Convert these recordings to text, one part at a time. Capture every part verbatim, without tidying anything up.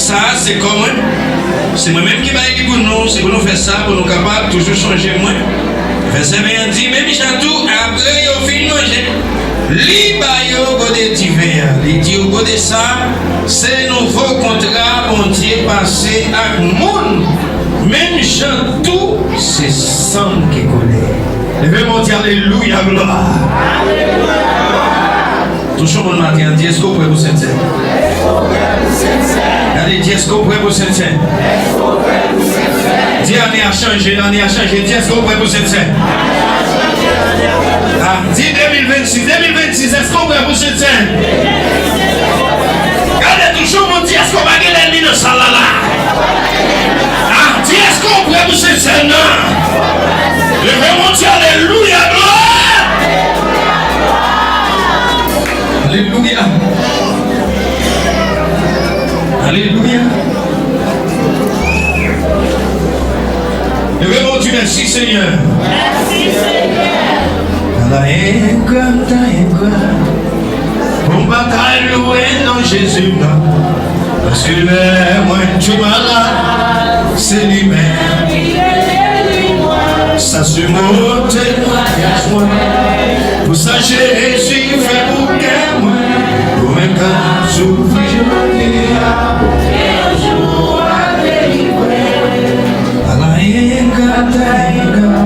Sa a se kò mwen. Se mwen menm ki bay li pou nou. Se pou nou fè sa, pou nou kapab toujou sonje mwen. Vèsè ven an di, menm jan tou, apre yo fin manje, li ba yo gode diven an. Li di yo, gode sa, se nouvo kontra Bondye pase ak moun. Menm jan tou, se san m ki koule. Leve men w, di alelouya, glwa. Touche yon moun maten an, di, èske w prè pou Sentsèn? Gade, di, èske w prè pou Sentsèn? Di, ane a chanje, ane a chanje. Di, èske w prè pou Sentsèn? Ah, di, de mil vennsis, de mil vennsis, èske w prè pou Sentsèn? Gade, touche yon moun, di, èske w pa gen lènmi nan sal la la? Ah, di, èske w prè pou Sentsèn nan? Leve men w, di alelouya, glwa! Alelouya! Alelouya! Leve men w, di mèsi, Senyè! Mèsi, Senyè! Ala engra, ta engra. Bon batay, lwe non Jezi m nan. Paske lè mwen te malad, se li menm ki te geri mwen. Sa se mo temwayaj mwen. Pou sa Jezi fè pou kè mwen. Ou menm k ap soufri jodi a, ke yon jou w a delivre. Ala engra, ta engra.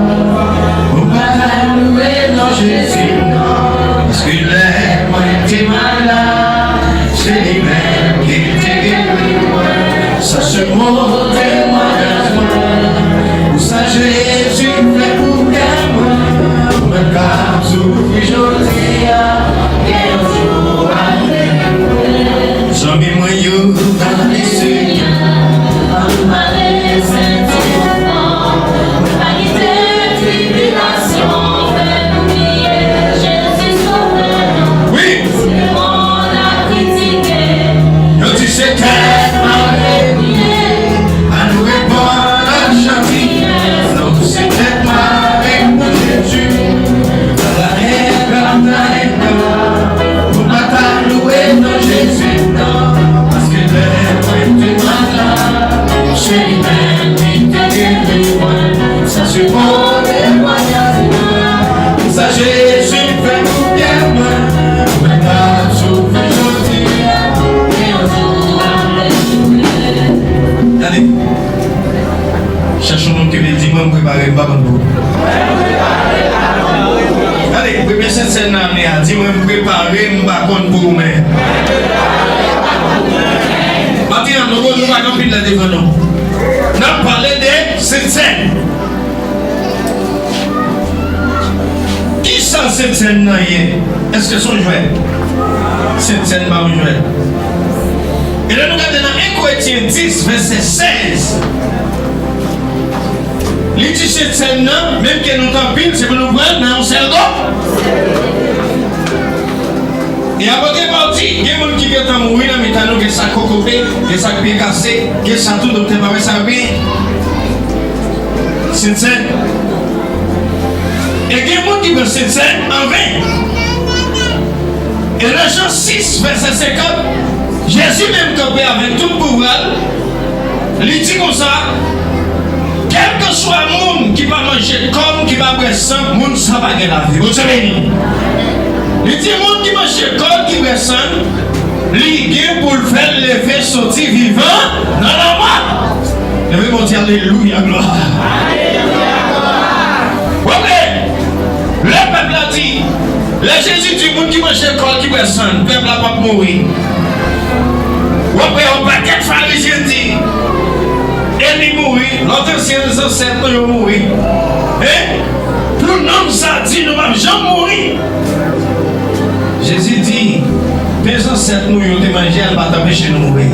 Ou pa ka lwe non Jezi, non. Paske lè mwen te malad, se li menm ki te geri mwen. Sa se mo temwayaj mwen. Pou sa Jezi fè pou kè mwen. Ou menm k ap soufri jodi a, gen yon jou w a delivre. Zanmi mwen yo, gade Senyè. Ann pale Sentespri, pa kite tribilasyon fè nou bliye Jezi sove nou. Wi. Si lemonn ap kritike, yo di se tèt mare m ye. Ann reponn ak Jan Piyè, non, se tèt mare m pou Jezi. Ala engra, ta engra. Pou m pa ta lwe non Jezi, non. Paske lè mwen te malad, se li menm ki te geri mwen. Sa se bon temwayaj mwen. Pou sa Jezi fè pou kè mwen. Mwen k ap soufri jodi a, gen yon jou w a delivre. Gade. Chèche yon moun ki vle di, mwen, m prepare m, m pa konn pou ou. Gade, premye Sentsèn nan ane a, di, mwen, m prepare m, m pa konn pou ou, men. Maten an, nou, nou pa gen anpil lè devan nou. N ap pale de Sentsèn. Kisa Sentsèn nan ye? Èske se yon jwèt? Sentsèn pa yon jwèt. E lè nou gade nan en Korentyen dis, vèsè sèz, li di Sentsèn nan, menm ke nou t anpil, se pou nou pran l nan yon sèl go. E apot Pòl di, gen moun ki gentan mouri nan mitan nou, gen sa k kokobe, gen sa k pye kase, gen sa tou doktè pa wè sa yo genyen. Sentsèn. E gen moun ki pran Sentsèn an ven. E nan Jan sis, vèsè senkant, Jezi menm kanpe avèk tout pouvwa l, li di konsa, kèlkeswa moun ki pa manje kò m, ki pa bwè san m, moun sa pa gen lavi. Bondye beni. Li di moun ki manje kò l, ki bwè san l, li gen pou l fè l leve soti vivan nan lanmò. Leve men w di alelouya, glwa. W ap wè, lè pèp la di, lè Jezi di moun ki manje kò l, ki bwè san l, pèp la p ap mouri. W ap wè yon pakèt Farizyen di, e li mouri, lòt ansyen zansèt nou yo mouri. Hein? Pou nonm sa di nou p ap janm mouri. Jezi di, pen zansèt nou yo te manje a, l pa t anpeche nou mouri.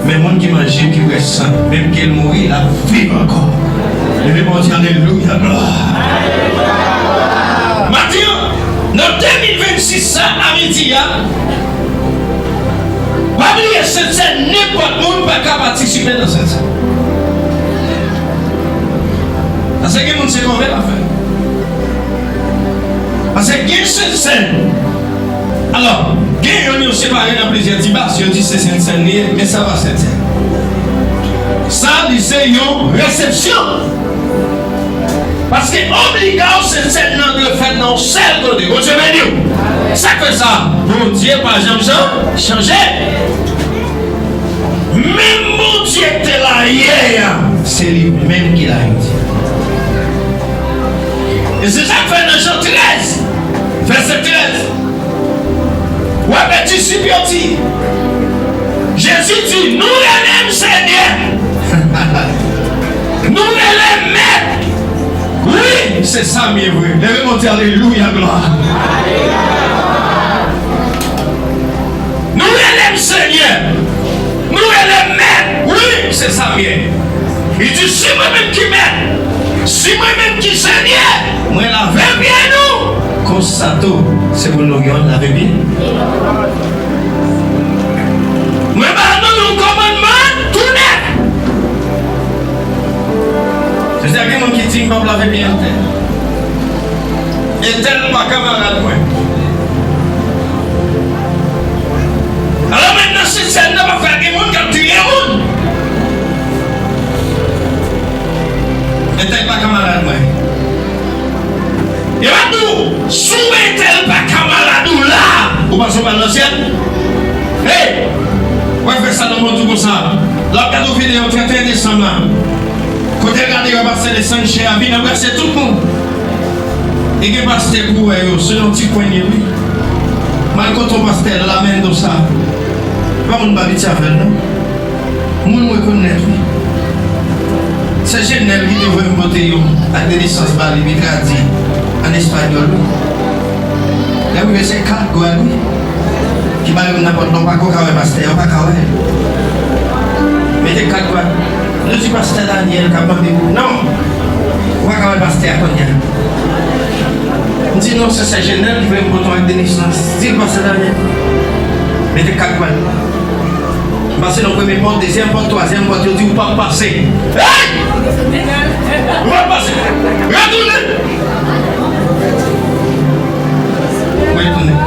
Men moun ki manje, ki bwè san, menm ke l mouri, l ap viv ankò. Leve men w di alelouya, glwa. Maten an, nan de mil vennsis sa, a midi a, pa bliye Sentsèn, nenpòt moun pa ka patisipe nan Sentsèn. Paske gen moun se kòve l ap fè. Paske gen Sentsèn. Alò, Gen youn yo separe nan plizyè ti bas, yo di se Sentsèn li ye, men sa pa Sentsèn. Sa, li se yon resepsyon. Paske obliga w Sentsèn nan dwe fèt nan yon sèl kote. Bondye beni w. Sa k fè sa? Bondye pa janm chan-, chanje. Menm Bondye ki te la yè a, se li menm ki la jodi a. E se sa k fè nan Jan trèz, vèsè trèz, w ap wè disip yo di, Jezi di, nou rele m Senyè, nou rele m Mèt. Wi, se sa m ye vre. Leve men w di alelouya, glwa. Nou rele m Senyè. Nou rele m Mèt. Wi, se sa m ye. Li di, si mwen menm ki Mèt, si mwen menm ki Senyè, mwen lave pye nou. Konsa tou, se pou nou yonn lave pye. Mwen ba nou yon kòmandman tou nèf. Se sa gen moun ki di, m p ap lave pye m tè. Entèl pa kamarad mwen. Alò menm nan Sentsèn nan, pafwa gen moun k ap touye moun. Entèl pa kamarad mwen. Yo ap di w, si w entèl pa kamarad ou la, ou panse w pral nan syèl? Hey! W ap fè sa nan mond ou konsa. L ap gade yon videyo trannteyen desanm la. Kote l gade yo pastè desann chè a vin anbrase tout moun. E gen pastè pou wè yo, se yon ti pwen li ye wi. M al kote yon pastè la Mendoza. Pa moun m abitye avè l non. Moun mwen konn nèt wi. Sè Jenèl ki te voye m pote yon ak de nesans ba li, li tradui an espanyòl wi. Lè m rive se kat gwad wi. Ki ba yo nan pòt la, ou pa ko ka wè pastè a, ou pa ka wè. Mete kat gwad. Nou di pastè Daniel k ap mande pou. Non! Ou pa ka wè pastè a kounye a. M di non, se sè Jenèl ki voye m pote yon ak de nesans. Di l pastè Daniel. Mete kat gwad. M pase nan premye pòt, dezyèm pòt, twazyèm pòt, yo di ou p ap pase. Hey! Ou p ap pase. Retounen! Mwen tounen.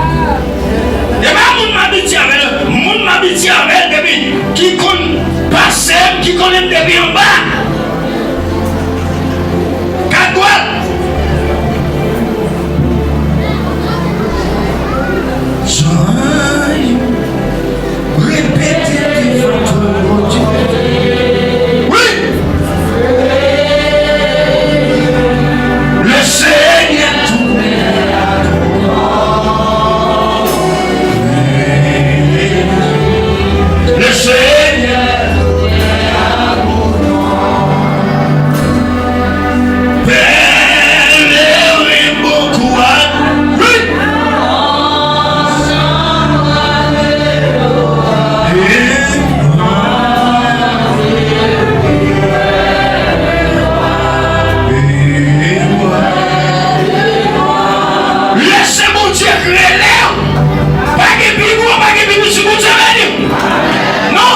E pa moun m abitye avè l, moun m abitye avè l depi, ki konn pase m, ki konnen m depi anba. Kat dwat. Jan yo repete devan twòn Bondye. Wi! Le Seigneur tourne à ton nom. Le Seigneur tourne à ton nom. Pèleren bokou a. Wi! Lè se Bondye k rele w, pa gen pi gwo, pa gen pi piti, Bondye beni w. Non!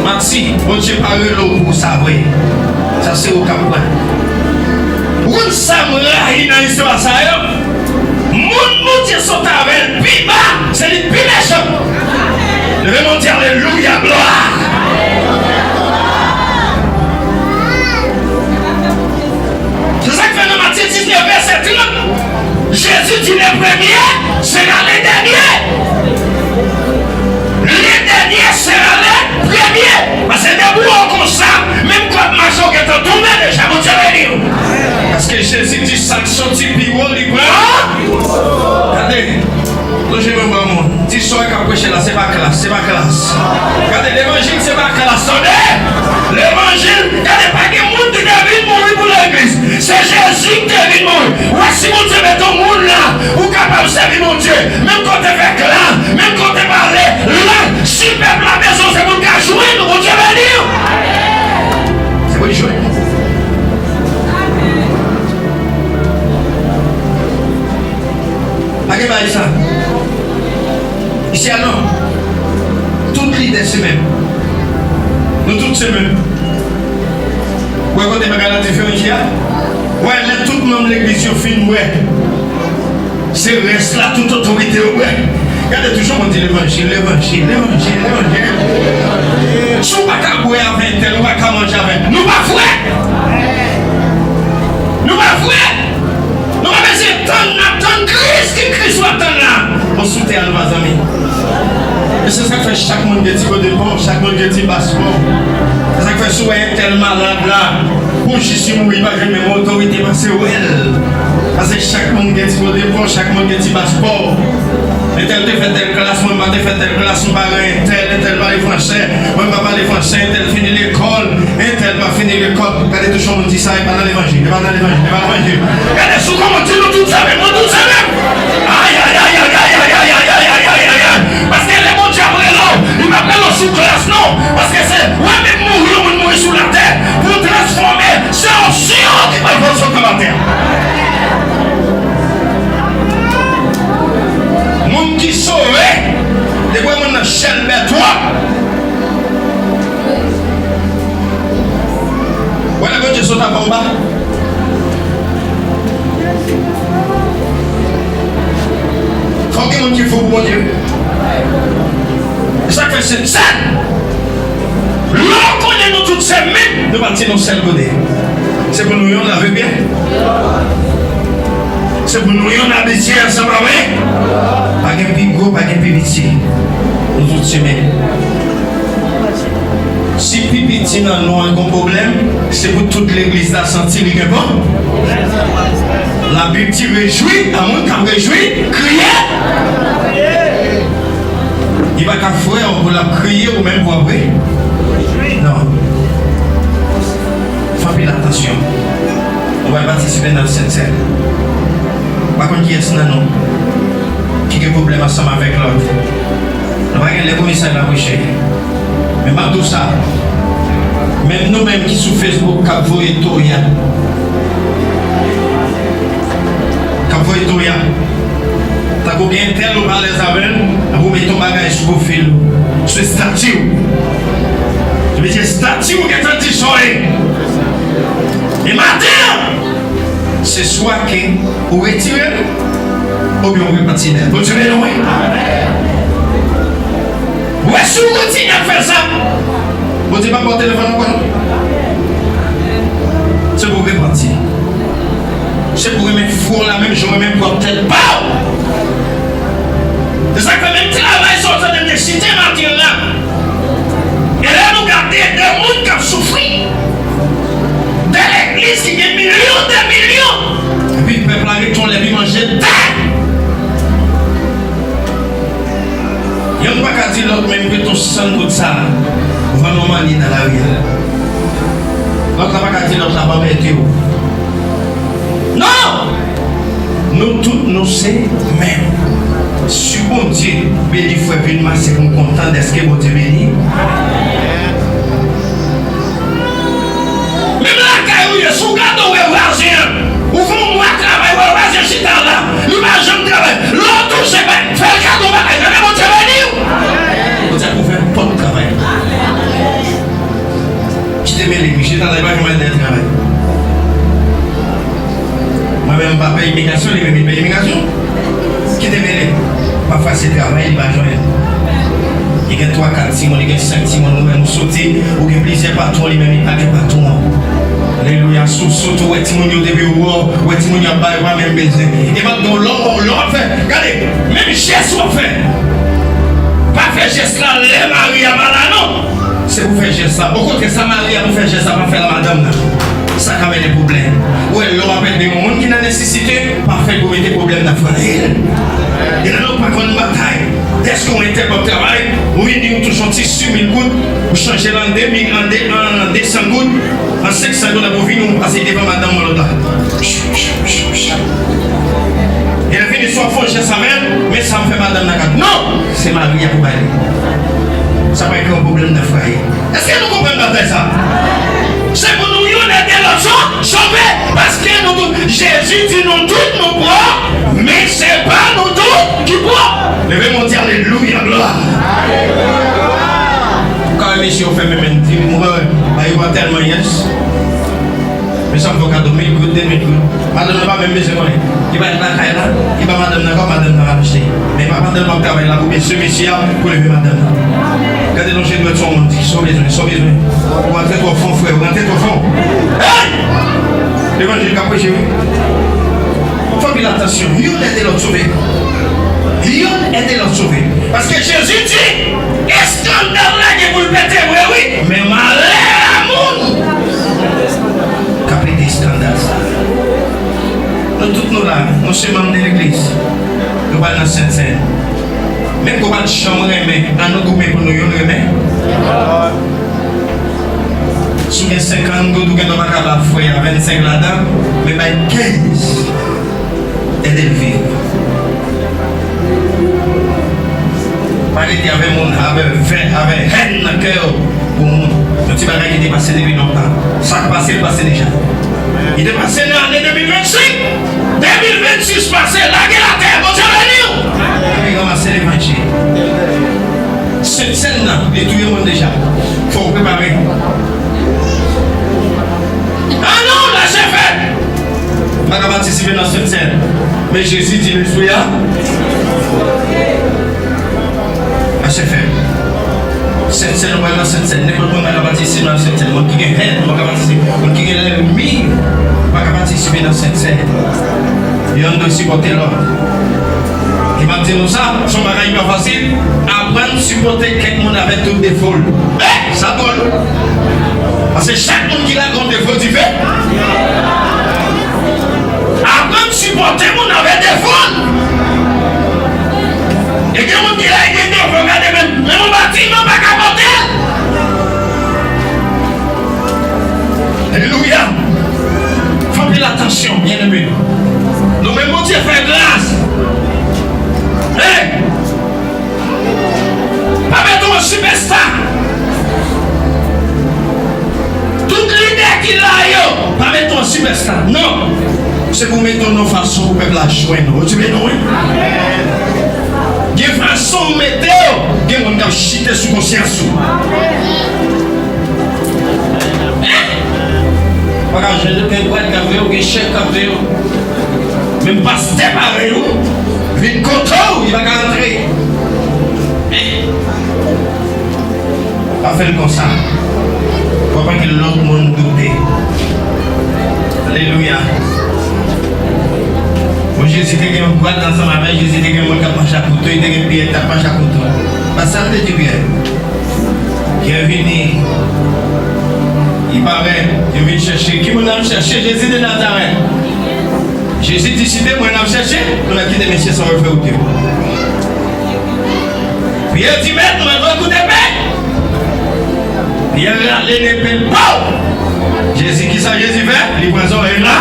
Manti, Bondye pa rele w pou sa vre. Sa se ou k ap pran. Ou konn sa m rayi nan istwa sa yo? Moun Bondye sot avè l pi ba, se li k pi mechan. Leve men w di alelouya, glwa. Se sa k fè nan Matye diznèf, vèsè trant, Jezi di, le premier sera le dernier. Le dernier sera le premier. Paske depi w konsa, menm kòd mache w gentan tounen deja, Bondye beni w. Paske Jezi di, sa k soti pi wo, li pran. Gade, lonje men w ban moun. Di sa w k ap preche la, se pa klas, se pa klas. Gade, levanjil se pa klas, tande! Levanjil, gade, pa gen moun ki te vin mouri pou legliz. Se Jezi ki te vin mouri. Ou wè, si Bondye mete yon moun la, ou kapab sèvi Bondye. Menm kote fè kla, menm kote pale, la, si pèp la bezwen, se moun ka jwenn ou, Bondye beni w. Se pou l jwenn. Pa gen bagay sa. Isi a non. Tout lidè se menm. Nou tout se menm. Ou wè kote bagay la diferan isi a? Ou wè lè tout manm legliz yo fin wè Se rès la tout otorite yo bwè. Gade toujou moun di levanjil, levanjil, levanjil, levanjil. Si w pa ka bwè avè entèl, ou pa ka manje avè entèl. Nou pa frè! Nou pa frè! Nou pa bezwen tann, n ap tann Kris. Ki Kris w ap tann la? Bon, sou tè a nou pa zanmi. E se sa k fè chak moun gen ti kote pa w, chak moun gen ti bas pa w. Se sa k fè si w wè entèl malad la, pou jis li mouri, li pa jwenn menm otorite pase wè l. Paske chak moun gen ti kote pa w, chak moun gen ti bas pa w. Entèl te fè tèl klas, mwen pa te fè tèl klas, m pa ran entèl, entèl pale fransè, mwen pa pale fransè, entèl fini lekòl, entèl pa fini lekòl. Gade touche yon moun di sa, e pa nan levanjil, e pa nan levanjil, e pa nan levanjil. Gade sou kòman di nou tout sa menm, nou tout sa menm. Ay, ay, ay. Paske lè Bondye ap rele w, li p ap rele w sou klas non. Paske se, wè, menm mouri, yon moun mouri sou latè pou transfòme, se yon syon ki pral fè w sot nan latè. Moun ki sove, depi w wè moun nan chèlbè twòp. Wè lè Bondye sot avè w ba. Fòk gen moun ki fou pou Bondye. E sa k fè se sèl. Lè w konnen nou tout se menm, nou pa t yon sèl kote. Se pou nou youn lave pye. Se pou nou youn abitye ansanm avè. Pa gen pi gwo, pa gen pi piti. Nou tout se menm. Si pi piti nan nou an gon pwoblèm, se pou tout legliz la santi li gen bon. Labib di rejwi, a moun k ap rejwi, kriye. Li pa ka frè w pou l ap kriye ou menm pou w ap ri. Non. Fè anpil atansyon. Ou pral patisipe nan Sentsèn. M pa konn kiyès nan nou ki gen pwoblèm ansanm avèk lòt. Nou pa gen lè pou mesaj la preche. Men m ap di w sa, menm nou menm ki sou Facebook k ap voye toya, k ap voye toya, tankou gen entèl ou pa alèz avè l, epi w mete yon bagay sou pwofil ou, sou estati w. Sa vle di estati w gentan di sa w ye. E maten an, se swa ke ou retire l, oubyen ou repanti nèt. Bondye beni w, wi. Ou wè, si w kontinye ap fè sa, Bondye p ap ba w telefòn ankò non. Se pou w repanti. Se pou w renmen fwi w la menm jan w renmen pwòp tèt pa w. Se sa k fè menm travay sa w tande m te site maten la. E lè nou gade de moun k ap soufri, de legliz ki gen milyon de milyon, epi pèp la ret yon lè epi manje tè. Yonn pa ka di lòt menm ke ton san goud sa a vann yon manni nan lari a. Lòt la pa ka di lòt la ban m ede w. Non! Nou tout nou se menm. Si Bondye beni frè Vilma, se pou m kontan dèske Bondye beni. Menm lakay ou ye, si w gade w wè vwazen an, ou fè yon mwa travay, w wè vwazen chita la, li pa janm travay. Lè w touche, fè l kado bagay, gade Bondye beni w. Bondye ap ouvè pòt travay. Kite mele, wi, chita la, li pa janm al dèyè travay. Mwen menm, m pa pè imigrasyon, li menm, li pè imigrasyon. Kite mele. Pafwa se travay li pa jwenn. Li gen twa, kat timoun, li gen senk timoun, ou menm ou soti, ou gen plizyè patwon, li menm li pa gen patwon. Alelouya, si w soti, ou wè timoun yo depi ou wè, ou wè timoun yo ap bay, ou pa menm bezwen. E m ap di w, lè w, lè w ap fè, gade, menm jès w ap fè, pa fè jès la lè mari a pa la non. Se pou fè jès la. Okontrè, sa mari a pou fè jès la, pa fè l a madanm nan. Sa ka mennen pwoblèm. Ou wè, lè w ap ede yon moun ki nan nesesite, pa fè l pou mete pwoblèm nan fwaye l. E lè nou pa konn batay, dèske yon entèl p ap travay, ou vini, ou touche yon ti sis mil goud, ou chanje l an de mil, an de, an de san goud, an senk san goud, apre ou vini, ou pase devan madanm ou lòt la. E lè fini, swa fè yon jès avè l, men sa m fè madanm nan gad. Non! Se mari a pou bay li. Sa pral kreye yon pwoblèm nan fwaye. Èske nou konprann batay sa? Se pou nou youn ede lòt so-, sove, paske nou tout, Jezi di nou tout nou pwòp, men se pa nou tout ki pwòp. Leve men w, di alelouya, glwa. Ou ka wè mesye yo fèmen men, di m, wè, ba yo pa tèlman yès. Mesye ap fè w kado mil goud, de mil goud. Madanm nan pa menm bezwen konnen. Li pa lakay la, li ba madanm nan kòb, madanm nan al achte. Men pa pandan l ap travay la pou byen se mesye a pou leve madanm nan. Gade nan je dwèt sou yon moun, di, "Sa w bezwen, sa w bezwen?" Ou rantre twò fon, frè, ou rantre twò fon. Hey! Levanjil k ap preche, wi. Fè anpil atansyon. Youn ede lòt sove. Youn ede lòt sove. Paske Jezi di, eskandal la gen pou l pete vre, wi. Men malè a moun k ap ede eskandal sa. Nou tout nou la, nou se manm de legliz. Nou pral nan Sentsèn. Menm ke w pa t janm renmen, ann nou goumen pou nou youn renmen. Si w gen senkant goud, ou gendwa pa ka ba frè a vennsenk ladan, men bay kenz. Ede l viv. Pa rete avè moun, avè vè, avè hèn nan kè w pou moun. Yon ti bagay ki te pase depi lontan. Sa k pase, l pase deja. Li te pase nan ane de mil vennsenk. De mil vennsis pase, lage l atè, Bondye beni w. Epi ranmase levanjil. Sentsèn nan, li touye moun deja. Fò w prepare. Ah non, lachè fèt. M pa ka patisipe nan Sentsèn. Men Jezi di lespri a. Lachè fèt. Sentsèn, ou pral nan Sentsèn. Nenpòt moun pa ka patisipe nan Sentsèn. Moun ki gen hèn, pa ka patisipe. Moun ki gen lènmi, pa ka patisipe nan Sentsèn. Yonn dwe sipòte lòt. E m ap di nou sa, se yon bagay ki pa fasil. Aprann sipòte kèk moun avèk tout defo l. Sa dwòl. Paske chak moun ki la gen yon defo diferan. Aprann sipòte moun avèk defo l. E gen moun ki la, e gen defo, gade menm, menm yon batiman pa ka pote l. Alelouya. Fè anpil atansyon, byeneme. Nou menm Bondye fè gras. Hey! Pa mete w an sipèsta. Tout lidè ki la yo, pa mete w an sipèsta. Non. Se pou mete w nan fason pou pèp la jwenn ou. Ou di men non, wi. Gen fason w mete w, gen moun k ap chite sou konsyans ou. Hein? Pa ka jwenn, gen bwat k ap veye w, gen chèf k ap veye w. Menm pastè parèy ou vin kote w, li pa ka rantre. Hein? Pa fè l konsa. W ap anke lòt moun doute. Alelouya. Bon, Jezi te gen yon bwat ansanm avè l, Jezi te gen moun k ap manje ak kouto, li te gen Pyè k t ap manje ak kouto. Pastè, sa l te di Pyè? Pyè vini. Li parèt, yo vin chèche. Ki moun n ap chèche? Jezi de Nazarèt. Jezi di, si se mwen n ap chèche, nou mèt kite mesye sa yo fè wout yo. Pyè di, mèt, mwen dwe koute pè. Pyè rale nepe l, pow! Jezi, kisa Jezi fè? Li pran zòrèy la.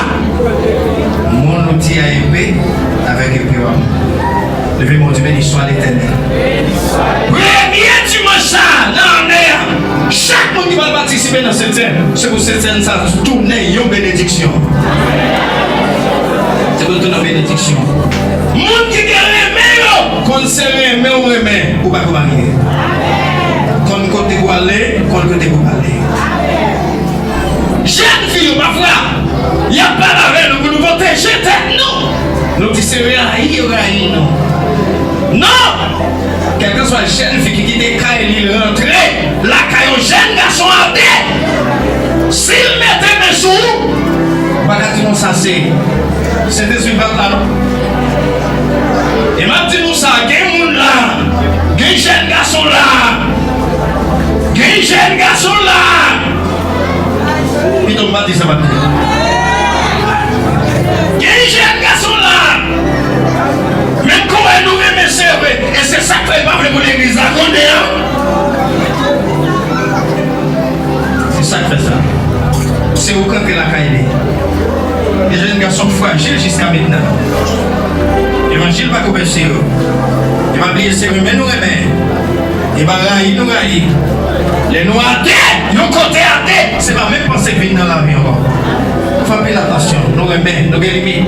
Moun ou di a epe, avèk epe w ap. Leve men w, di, beni swa Letènèl. Premye dimanch sa a nan ane a, chak moun ki pral patisipe nan Sentsèn, se pou Sentsèn sa tounen yon benediksyon. Se pou l tounen yon benediksyon. Moun ki gen renmen yo, konn se renmen w renmen, ou pa ko marye. Konn kote pou ale, konn kote pou pale. Jèn fi yo, pafwa, y ap pale avè nou pou nou pwoteje tèt nou. Nou di se rayi yo rayi nou. Non! Kèlkeswa jèn fi ki kite kay li, l rantre lakay yon jèn gason ate, si l mete men sou ou, ou pa ka di konsa se Sentespri pa t la, non. E m ap di nou sa, gen moun la, gen jèn gason la, gen jèn gason la. Pito m pa di sa, pa di. Gen jèn gason la, menm kou wè nou renmen, se vre. E se sa k fè l pa vle pou legliz la konnen an. Se sa k fè sa. Se ou k antre lakay li. E jèn gason frajil jiska mentnan. Levanjil pa ko pèse yo. E pa bliye se renmen nou renmen. E pa rayi nou rayi. Lè nou ate, yon kote ate, se pa menm panse k vin nan lavi ankò. Fè anpil atansyon, nou renmen, nou gen limit.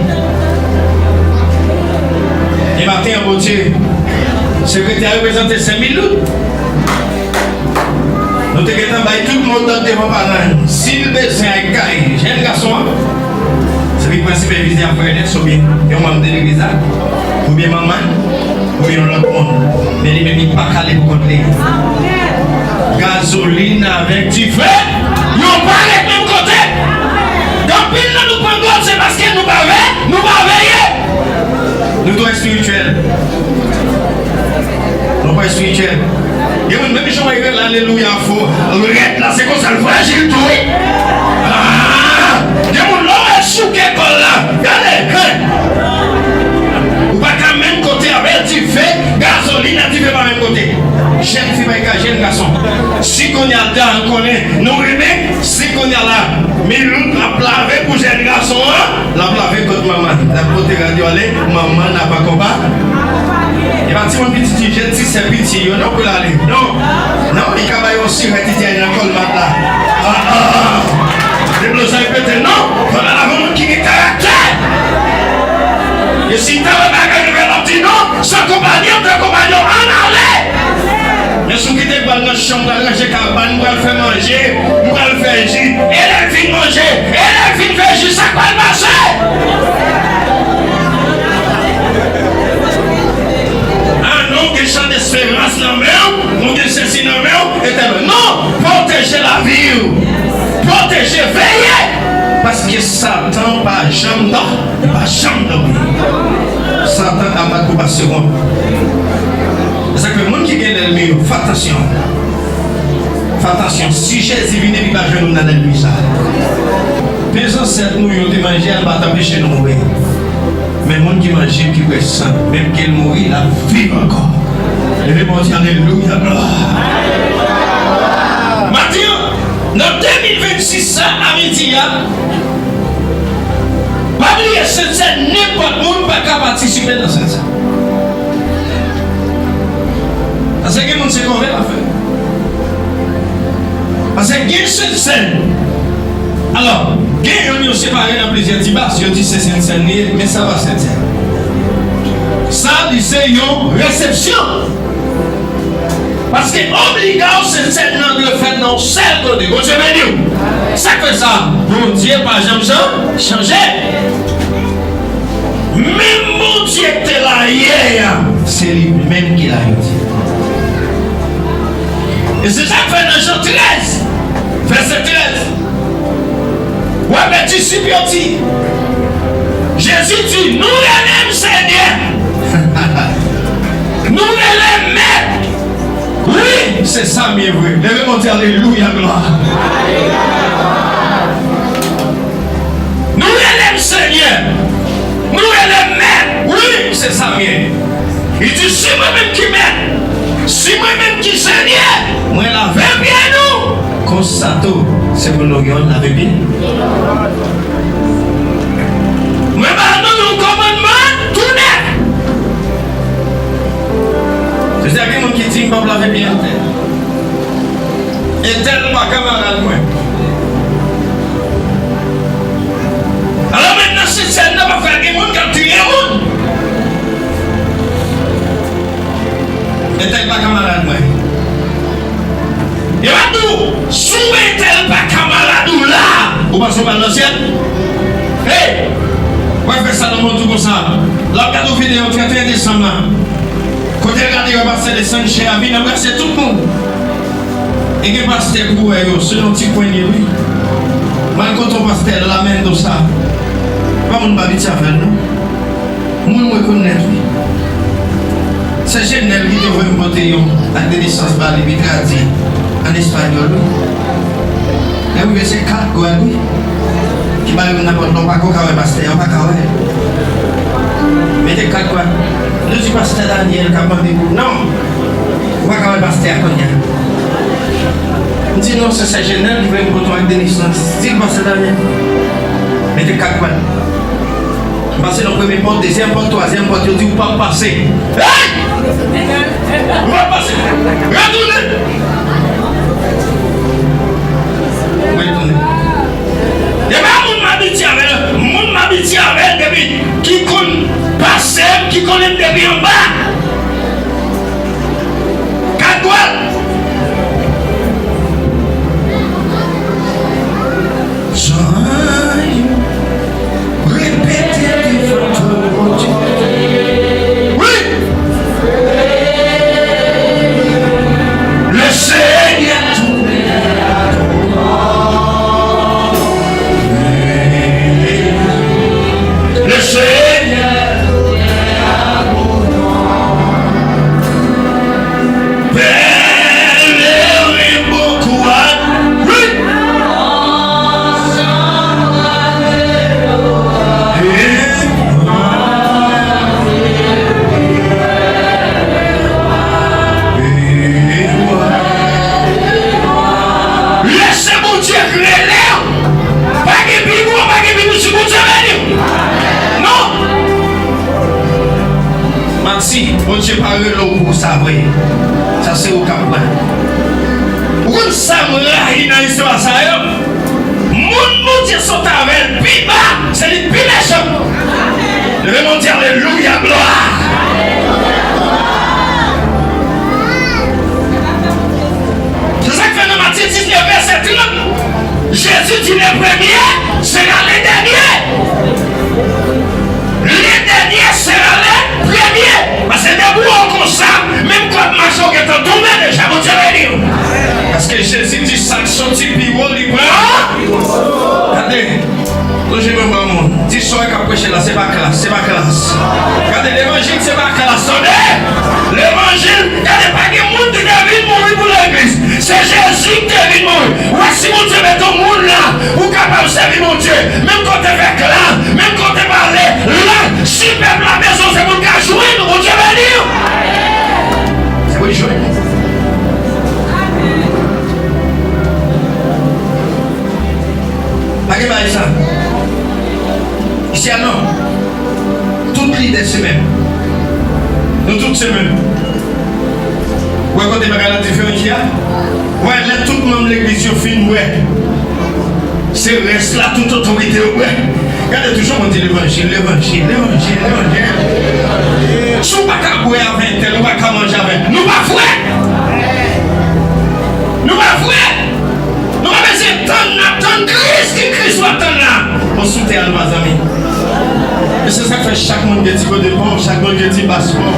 E maten an, Bondye, sekretè a reprezante senk mil goud. Nou te gentan bay tout mo dòd devan paran yo. Si l bezwen al kay jèn gason an, se li pran sipèvize a frè Ernest oubyen yon manm de legliz la, oubyen manman l, oubyen yon lòt moun. Men li menm, li pa k ale pou kont li. Gazolin avèk dife, yo pa ret menm kote. Gen anpil nan nou pran dwòl, se paske nou pa ve-, nou pa veye. Nou twò espirityèl. Nou pa espirityèl. Gen moun, menm jan w wè yo rele alelouya fò, rèd la, se konsa l frajil tou, wi. Ah! Gen moun, lè w wè l souke kò l la, gade, hen! Ou pa ka menm kote avè l, dife, gazolin ak dife pa menm kote. Jèn fi pa ka jèn gason. Si kounye a dan konnen nou renmen, si kounye a la, Milout ap lave pou jèn gason an, l ap lave kòt manman l. L ap pote rad yo ale, manman n ap akonpa-, e pa timoun piti ki jèn ti sè piti yo, non, pou l ale. Non. Non, li ka bay yon sirèt, li di al nan kòlmat la. Ah, ah, ah. Deblozay pete, non. Fò l al avè yon moun ki gen karaktè. E si l ta wè bagay yo fè, l ap di non. San konpayi, an tan konpayi, ann ale. Men si w kite l pral nan chanm, pral ranje kabann, pral fè manje, pral fè ji, e lè l fin manje, e lè l fin fè ji, sa k pral pase? Ah non, w gen chan desperans nan men w, ou gen sesi nan men w, e tèl. Non, pwoteje lavi w, pwoteje, veye, paske Satan pa janm dò-, li pa janm dòmi. Satan ap bat pou pa segonn. Se sa k fè moun ki gen lènmi yo, fè atansyon. Fè atansyon. Si Jezi vini, li pa jwenn nou nan lènmi sa. Pen zansèt nou yo te manje a, li pa t anpeche nou mouri. Men moun ki manje l, ki bwè san, menm ke l mouri, l ap viv ankò. Leve men w, di alelouya, glwa. Maten an, nan de mil vennsis sa, a midi a, pa bliye Sentsèn, nenpòt moun pa ka patisipe nan Sentsèn. Paske gen moun se kòve l ap fè. Paske gen Sentsèn. Alò, gen youn yo separe nan plizyè ti baz, yo di se Sentsèn li ye, men sa pa Sentsèn. Sa, li se yon resepsyon. Paske obliga w Sentsèn nan dwe fèt nan yon sèl kote. Bondye beni w. Sa k fè sa? Bondye pa janm chan-, chanje. Menm Bondye k te la yè a, se li menm ki la jodi a. E se sa k fè nan Jan trèz, vèsè trèz, w ap wè disip yo di, Jezi di, nou rele m Senyè, nou rele m Mèt. Wi, se sa m ye vre. Leve men w, di alelouya, glwa. Nou rele m Senyè. Nou rele m Mèt. Wi, se sa m ye. Li di, si mwen menm ki Mèt, si mwen menm ki Senyè, mwen lave pye nou. Konsa tou, se pou nou yonn lave pye. Mwen ba nou yon kòmandman tou nèf. Se sa gen moun ki di, m p ap lave pye atè. Entèl pa kamarad mwen. Alò, menm nan Sentsèn nan, pafwa gen moun k ap tiye moun. Entèl pa kamarad mwen. Yo ap di w, si w entèl pa kamarad ou la, ou panse w pral nan syèl? Hey! W ap fè sa nan mond ou konsa. L ap gade yon videyo trannteyen desanm la. Kote l gade yon pastè desann chè a, vin anbrase tout moun. E gen pastè pou wè yo, se yon ti pwen li ye, wi. M al kote yon pastè Lamendo sa. Pa moun pa piti afè l, non. Moun mwen konn nèt, wi. Sè Jenèl ki te voye m pote yon ak de nesans ba li, li tradui an espanyòl, wi. Lè m rive, se kat gwad, wi. Ki ba yo nenpòt lè, w pa ko ka wè pastè a, w pa ka wè. Mete kat gwad. Nou di pastè Daniel k ap mande pou, non. Ou pa ka wè pastè a kounye a. M di non, se sè Jenèl ki voye m pote w ak de nesans. Di l pastè Daniel. Mete kat gwad. M pase nan premye pòt, dezyèm pòt, twazyèm pòt, yo di ou p ap pase. Hey! Ou p ap pase. Retounen. Retounen. E pa moun m abitye avè l, moun m abitye avè l depi, ki konn pase m, ki konnen m depi anba. Kat gwad. pa rele w pou sa vre. Sa se ou k ap pran. Ou konn sa m rayi nan istwa sa yo? Moun Bondye sot avè l pi ba, se li k pi mechan. Leve men w di alelouya, glwa. Se sa k fè nan Matye diznèf vèsè trant, Jezi di, le premier sera le dernier. Le dernier sera le premier. Paske depi w wè w konsa, menm kòd mache w gentan tonbe deja. Bondye beni w. Paske Jezi di sa k soti pi wo, li pran. Gade, sonje mwen ba moun. Di sa w wè k ap preche la, se pa klas, se pa klas. Gade, levanjil se pa klas, tande. Levanjil, gade, pa gen moun ki te vin mouri pou legliz. Se Jezi ki te vin mouri. Ou wè, si Bondye mete yon moun la, ou kapab sèvi Bondye. Menm kote fè kla, menm kote pale, la, si pèp la bezwen, se pou l ka jwenn ou. Bondye beni w. Se pou l jwenn ou. Pa gen bagay sa. Isi a non. Tout lidè se menm. Nou tout se menm. Ou wè kote bagay la diferan isi a? Ou wè, lè tout manm legliz yo fin bwè, se rès la, tout otorite yo bwè. Gade, toujou moun di levanjil, levanjil, levanjil, levanjil. Si w pa ka bwè avè entèl, ou pa ka manje avè. Nou pa frè! Nou pa frè! Nou pa bezwen tann, n ap tann Kris. Ki Kris w ap tann la? Bon, sou tè a, nou pa zanmi. E se sa k fè chak moun gen ti kote pa w, chak moun gen ti baz pa w.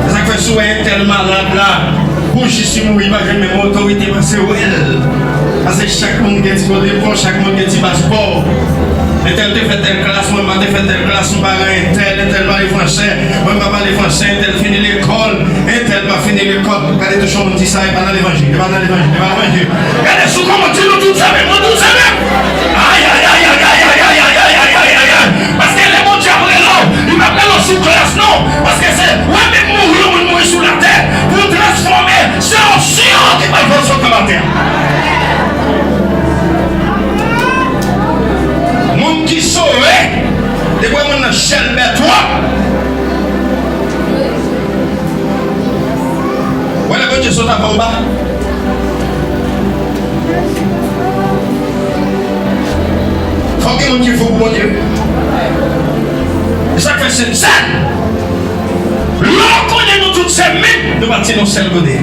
Se sa k fè si w wè entèl malad la, pou jis li mouri, li pa jwenn menm otorite pase w. Paske chak moun gen ti kote pa w, chak moun gen ti baz pa w. Entèl te fè tèl klas, mwen pa te fè tèl klas, m pa ran entèl, entèl pale fransè, mwen pa pale fransè, entèl fini lekòl, entèl pa fini lekòl. Gade, touche yon moun di sa, e pa nan levanjil, e pa nan levanjil, e pa nan levanjil. Gade sou kòman di nou tout sa menm, nou tout sa menm. Ay, ay, ay. Paske lè Bondye ap rele w, li p ap rele w sou klas, non. Paske se, ou wè, menm mouri, yon moun mouri sou latè, pou transfòme, se onksyon ki pral fè w sot anba tè a. Moun ki sove, depi w wè moun nan chèlbè twòp, wè lè Bondye sot avè w ba. Fòk gen moun ki fou pou Bondye. E sa k fè se sèl. Lè w konnen nou tout se menm, nou pati nan sèl kote.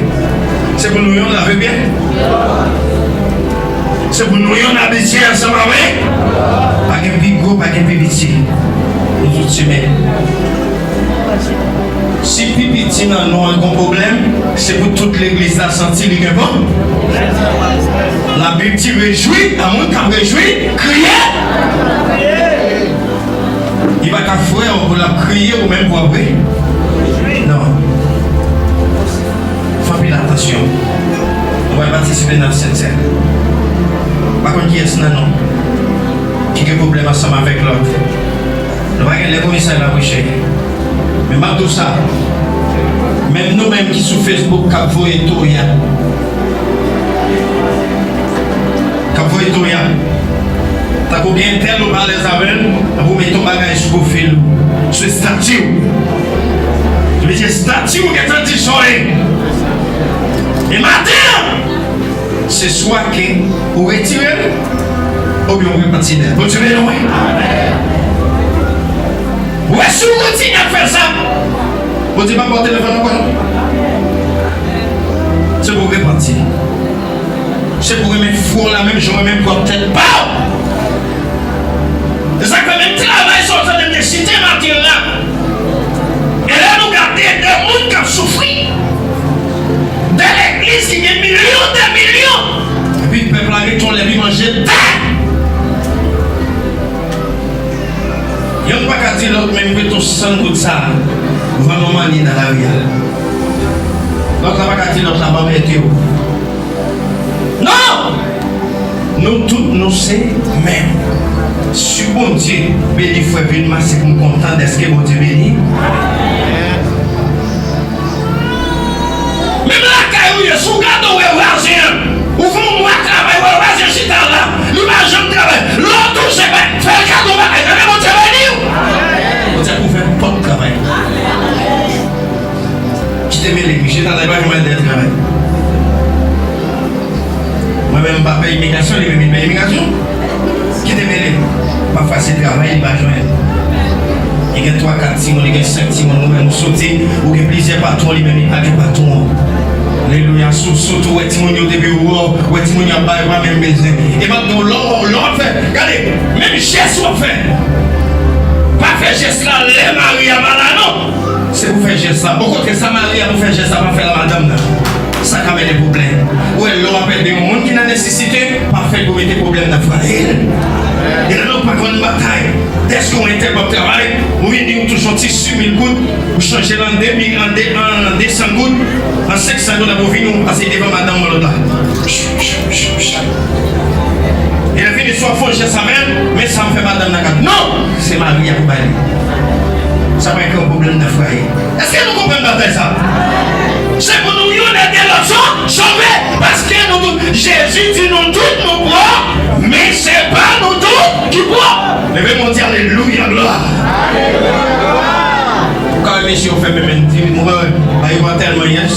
Se pou nou yon lave pye. Se pou nou yon abitye ansanm avè. Pa gen pi gwo, pa gen pi piti. Nou tout se menm. Si pi piti nan nou an gon pwoblèm, se pou tout legliz la santi li gen bon. Labib di, rejwi, a moun k ap rejwi, kriye. Li pa ka frè w pou l ap kriye ou menm pou w ap ri. Non. Fè anpil atansyon. Nou pral patisipe nan Sentsèn. Pa konn kiyès nan nou ki gen pwoblèm ansanm avèk lòt. Nou pa gen lè pou mesaj la preche. Men m ap di w sa, menm nou menm ki sou Facebook k ap voye toya, k ap voye toya, tankou gen entèl ou pa alèz avè l, epi w mete yon bagay sou pwofil ou, sou estati w. Sa vle di estati w gentan di sa w ye. E maten an, se swa ke ou retire l, oubyen ou repanti de l. Bondye beni w, wi. Ou wè, si ou kontinye ap fè sa, Bondye p ap ba w telefòn ankò, non. Se pou w repanti. Se pou w renmen frè w la, menm jan w renmen pwòp tèt pa w. E sa k fè menm travay sa w tande m te site maten an la. E lè nou gade de moun k ap soufri, de legliz ki gen milyon de milyon, epi pèp la rete yon lè pi manje tè. Yonn pa ka di lòt, men m prete w san goud sa a, vann yon manni nan lari a. Lòt la pa ka di lòt la, ban m ede w. Non! Nou tout, nou se menm. Si Bondye beni frè Vilma, se pou m kontan dèske Bondye beni. Menm lakay ou ye, si w gade w wè vwazen an, ou fè yon mwa travay, w wè vwazen chita la, li pa janm travay. Lè w touche, fè l kado bagay, tande Bondye beni w. Bondye ap ouvè pòt travay. M pa pè imigrasyon, li menm li pè imigrasyon. Ki te mele? Pafwa se travay li pa jwenn. Li gen twa, kat timoun, li gen senk timoun, ou menm ou soti, ou gen plizyè patwon, li menm li pa gen patwon. Alelouya, sou sot ou wè timoun yo depi ou wè, ou wè timoun yo ap bay, ou pa menm bezwen. E m ap di w, lè w, lè w ap fè, gade, menm jès w ap fè, pa fè jès la lè mari a pa la non. Se pou fè jès la. Okontrè, sa mari a pou fè jès la, pa fè l a madanm nan. Sa ka mennen pwoblèm. Ou wè, lè w ap ede yon moun ki nan nesesite, pa fè l pou mete pwoblèm nan fwaye l. E lè nou pa konn batay, dèske yon entèg w ap travay, ou vini, ou touche yon ti sis mil goud, ou chanje l an de mil, an de, an de san goud, an senk san goud, apre ou vini, ou pase devan madanm ou lòt la. E lè fini, swa fè yon jès avè l, men sa m fè madanm nan gad. Non! Se mari a pou ba li. Sa pral kreye yon pwoblèm nan fwaye. Èske nou konprann batay sa? Se pou nou youn ede lòt so-, sove, paske nou tout, Jezi di nou tout nou pwòp, men se pa nou tout ki pwòp. Leve men w di alelouya, glwa. Ou ka wè mesye yo fè menm, menm di, mwen wè, ba yo pa tèlman yès.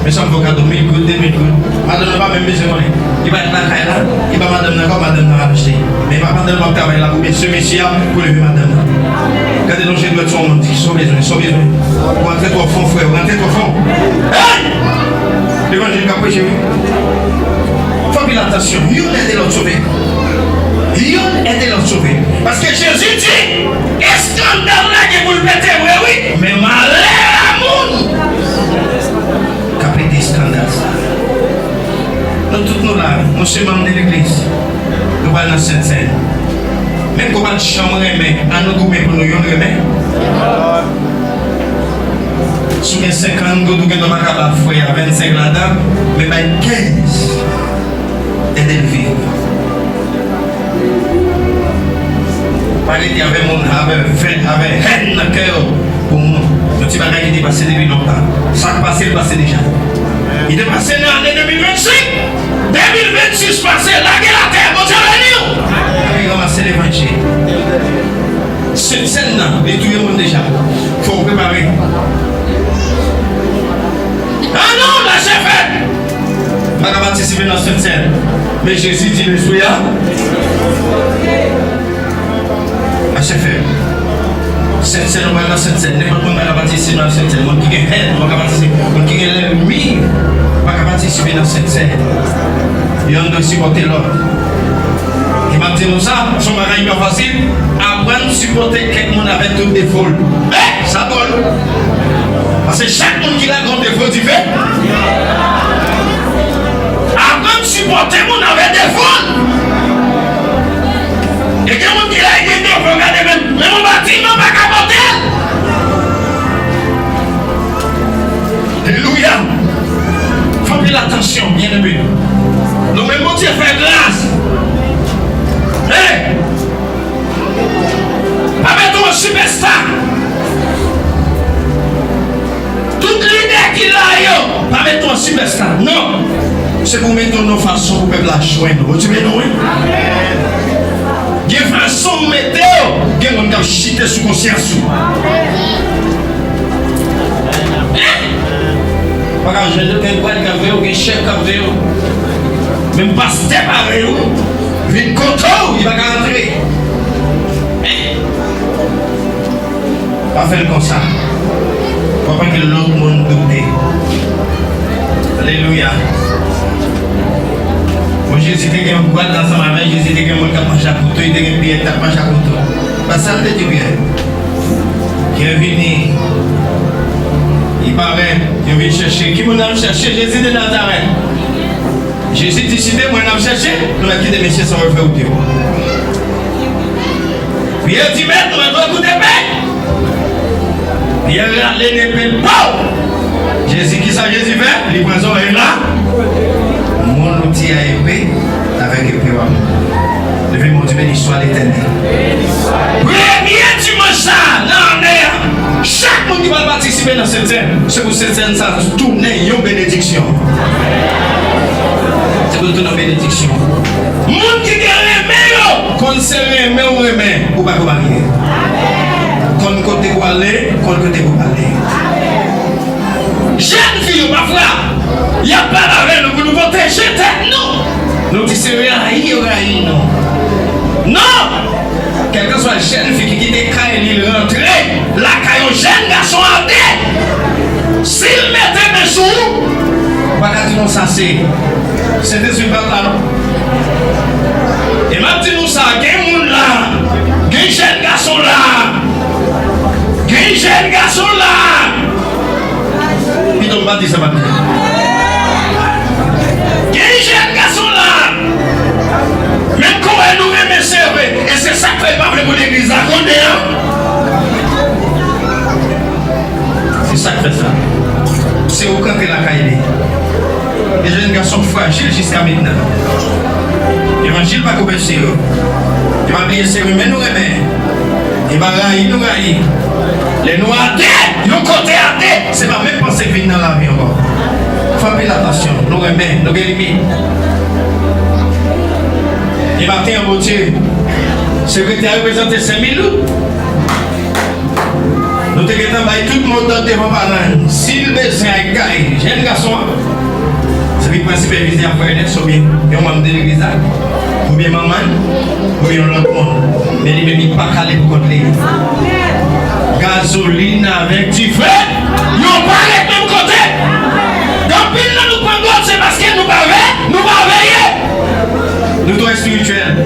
Men sa m fè w kado mil goud, de mil goud. Madanm nan pa menm bezwen konnen. Li pa t lakay la, li ba madanm nan kòb, madanm nan al achte. Men pa pandan l p ap travay la pou mesye, mesye a pou leve madanm nan. Gade nan je dwèt sou yon moun, di, sa w bezwen, sa w bezwen. Ou rantre twò fon, frè, ou rantre twò fon. Hey! Levanjil k ap preche, wi. Fè anpil atansyon. Youn ede lòt sove. Youn ede lòt sove. Paske Jezi di, eskandal la gen pou l pete vre, wi. Men malè a moun k ap ede eskandal sa. Nou tout nou la, nou se manm de legliz. Nou pral nan Sentsèn. Menm ke w pa t janm renmen, ann nou goumen pou nou youn renmen. Si w gen senkant goud, ou gendwa pa ka ba frè a vennsenk ladan, men bay kenz. Ede l viv. Pa rete avè moun, avè ven, avè hèn nan kè w pou moun. Yon ti bagay ki te pase depi lontan. Sa k pase, l pase deja. Li te pase nan ane de mil vennsenk. De mil vennsis pase, lage l atè, Bondye beni w. Ann ranmase levanjil. Sentsèn nan, li touye moun deja. Fò w prepare. Ah non, lachè fèt. M pa ka patisipe nan Sentsèn. Men Jezi di lespri a. Lachè fèt. Sentsèn, ou pral nan Sentsèn. Nenpòt moun pa ka patisipe nan Sentsèn. Moun ki gen hèn pa ka patisipe. Moun ki gen lènmi pa ka patisipe nan Sentsèn. Yonn dwe sipòte lòt. E m ap di nou sa, se yon bagay ki pa fasil. Aprann sipòte kèk moun avèk tout defo l. Hey! Sa dwòl. Paske chak moun ki la gen yon defo dife. Aprann sipòte moun avèk defo l. E gen moun ki la, gen defo, gade menm, menm yon batiman pa ka pote l. Alelouya. Fè anpil atansyon, byeneme. Nou menm Bondye fè gras. Hey! Pa mete w an sipèsta. Tout lidè ki la yo, pa mete w an sipèsta. Non. Se pou w mete w nan fason pou pèp la jwenn ou. Bondye beni w, wi. Gen fason w mete w, gen moun k ap chite sou konsyans ou. Pa ka jwenn, gen gwad k ap veye w, gen chèf k ap veye w. Menm pastè parèy ou vin kote w, li pa ka rantre. Pa fè l konsa. Fò pa gen lòt moun doute. Alelouya. Bon, Jezi te gen gwad ansanm avè l, Jezi te gen moun k ap manje ak kouto, li te gen Pyè k t ap manje ak kouto. Pas sa l te di Pyè. Pyè vini. Li parèt, yo vin chèche. Ki moun n ap chèche? Jezi de Nazarèt. Jezi di, si te mwen n ap chèche, nou mèt kite mesye sa yo fè wout yo. Pyè di, mèt, mwen dwe kout epe. Pyè rale nepe l, pow! Jezi, kisa Jezi fè? Li pran zòrèy la. Moun ou ti a epe, avèk epe w ap mouri. Leve men w di, beni swa Letènèl. Premye dimanch sa a nan ane a, chak moun ki pral patisipe nan Sentsèn, se pou Sentsèn sa tounen yon benediksyon. Se pou l tounen yon benediksyon. Moun ki te renmen yo, konn se renmen w renmen, ou pa ko marye. Konn kote pou ale, konn kote pou pale. Jèn fi yo, pafwa, y ap pale avè nou pou nou Pwoteje tèt nou. Nou di se rayi yo rayi nou. Non! Kèlkanswa jèn fi ki kite kay li, l rantre lakay yon jèn gason a de, si l mete men sou ou, ou pa ka di non, sa se Sentespri pa t la non. E m ap di nou sa, gen moun la, gen jèn gason la, gen jèn gason la. Pito m pa di sa, pa di. Gen jèn gason la. Menm kòrèy nou renmen, se vre. E se sa k fè l pa vle pou legliz la konnen an. Se sa k fè sa. Se ou k antre lakay li. E jèn gason frajil jiska mentnan. Levanjil pa konvèti yo. E pa bliye se renmen nou renmen. E pa rayi nou rayi. Lè nou ate, yon kote ate, se pa menm panse k vin nan lavi ankò. Fè anpil atansyon, nou renmen, nou gen limit. E maten an, Bondye, sekretè a reprezante senk mil goud. Nou te gentan bay tout mo dòd devan paran. Si l bezwen al kay jèn gason an, se li pran sipèvize a frè Ernest oubyen yon manm de legliz la, oubyen manman l, oubyen yon lòt moun. Men li menm, li pa k ale pou kont li. Gazolin avèk dife, yo pa ret menm kote. Gen anpil nan nou pran dòd, se paske nou pa ve-, nou pa veye. Nou twò espirityèl.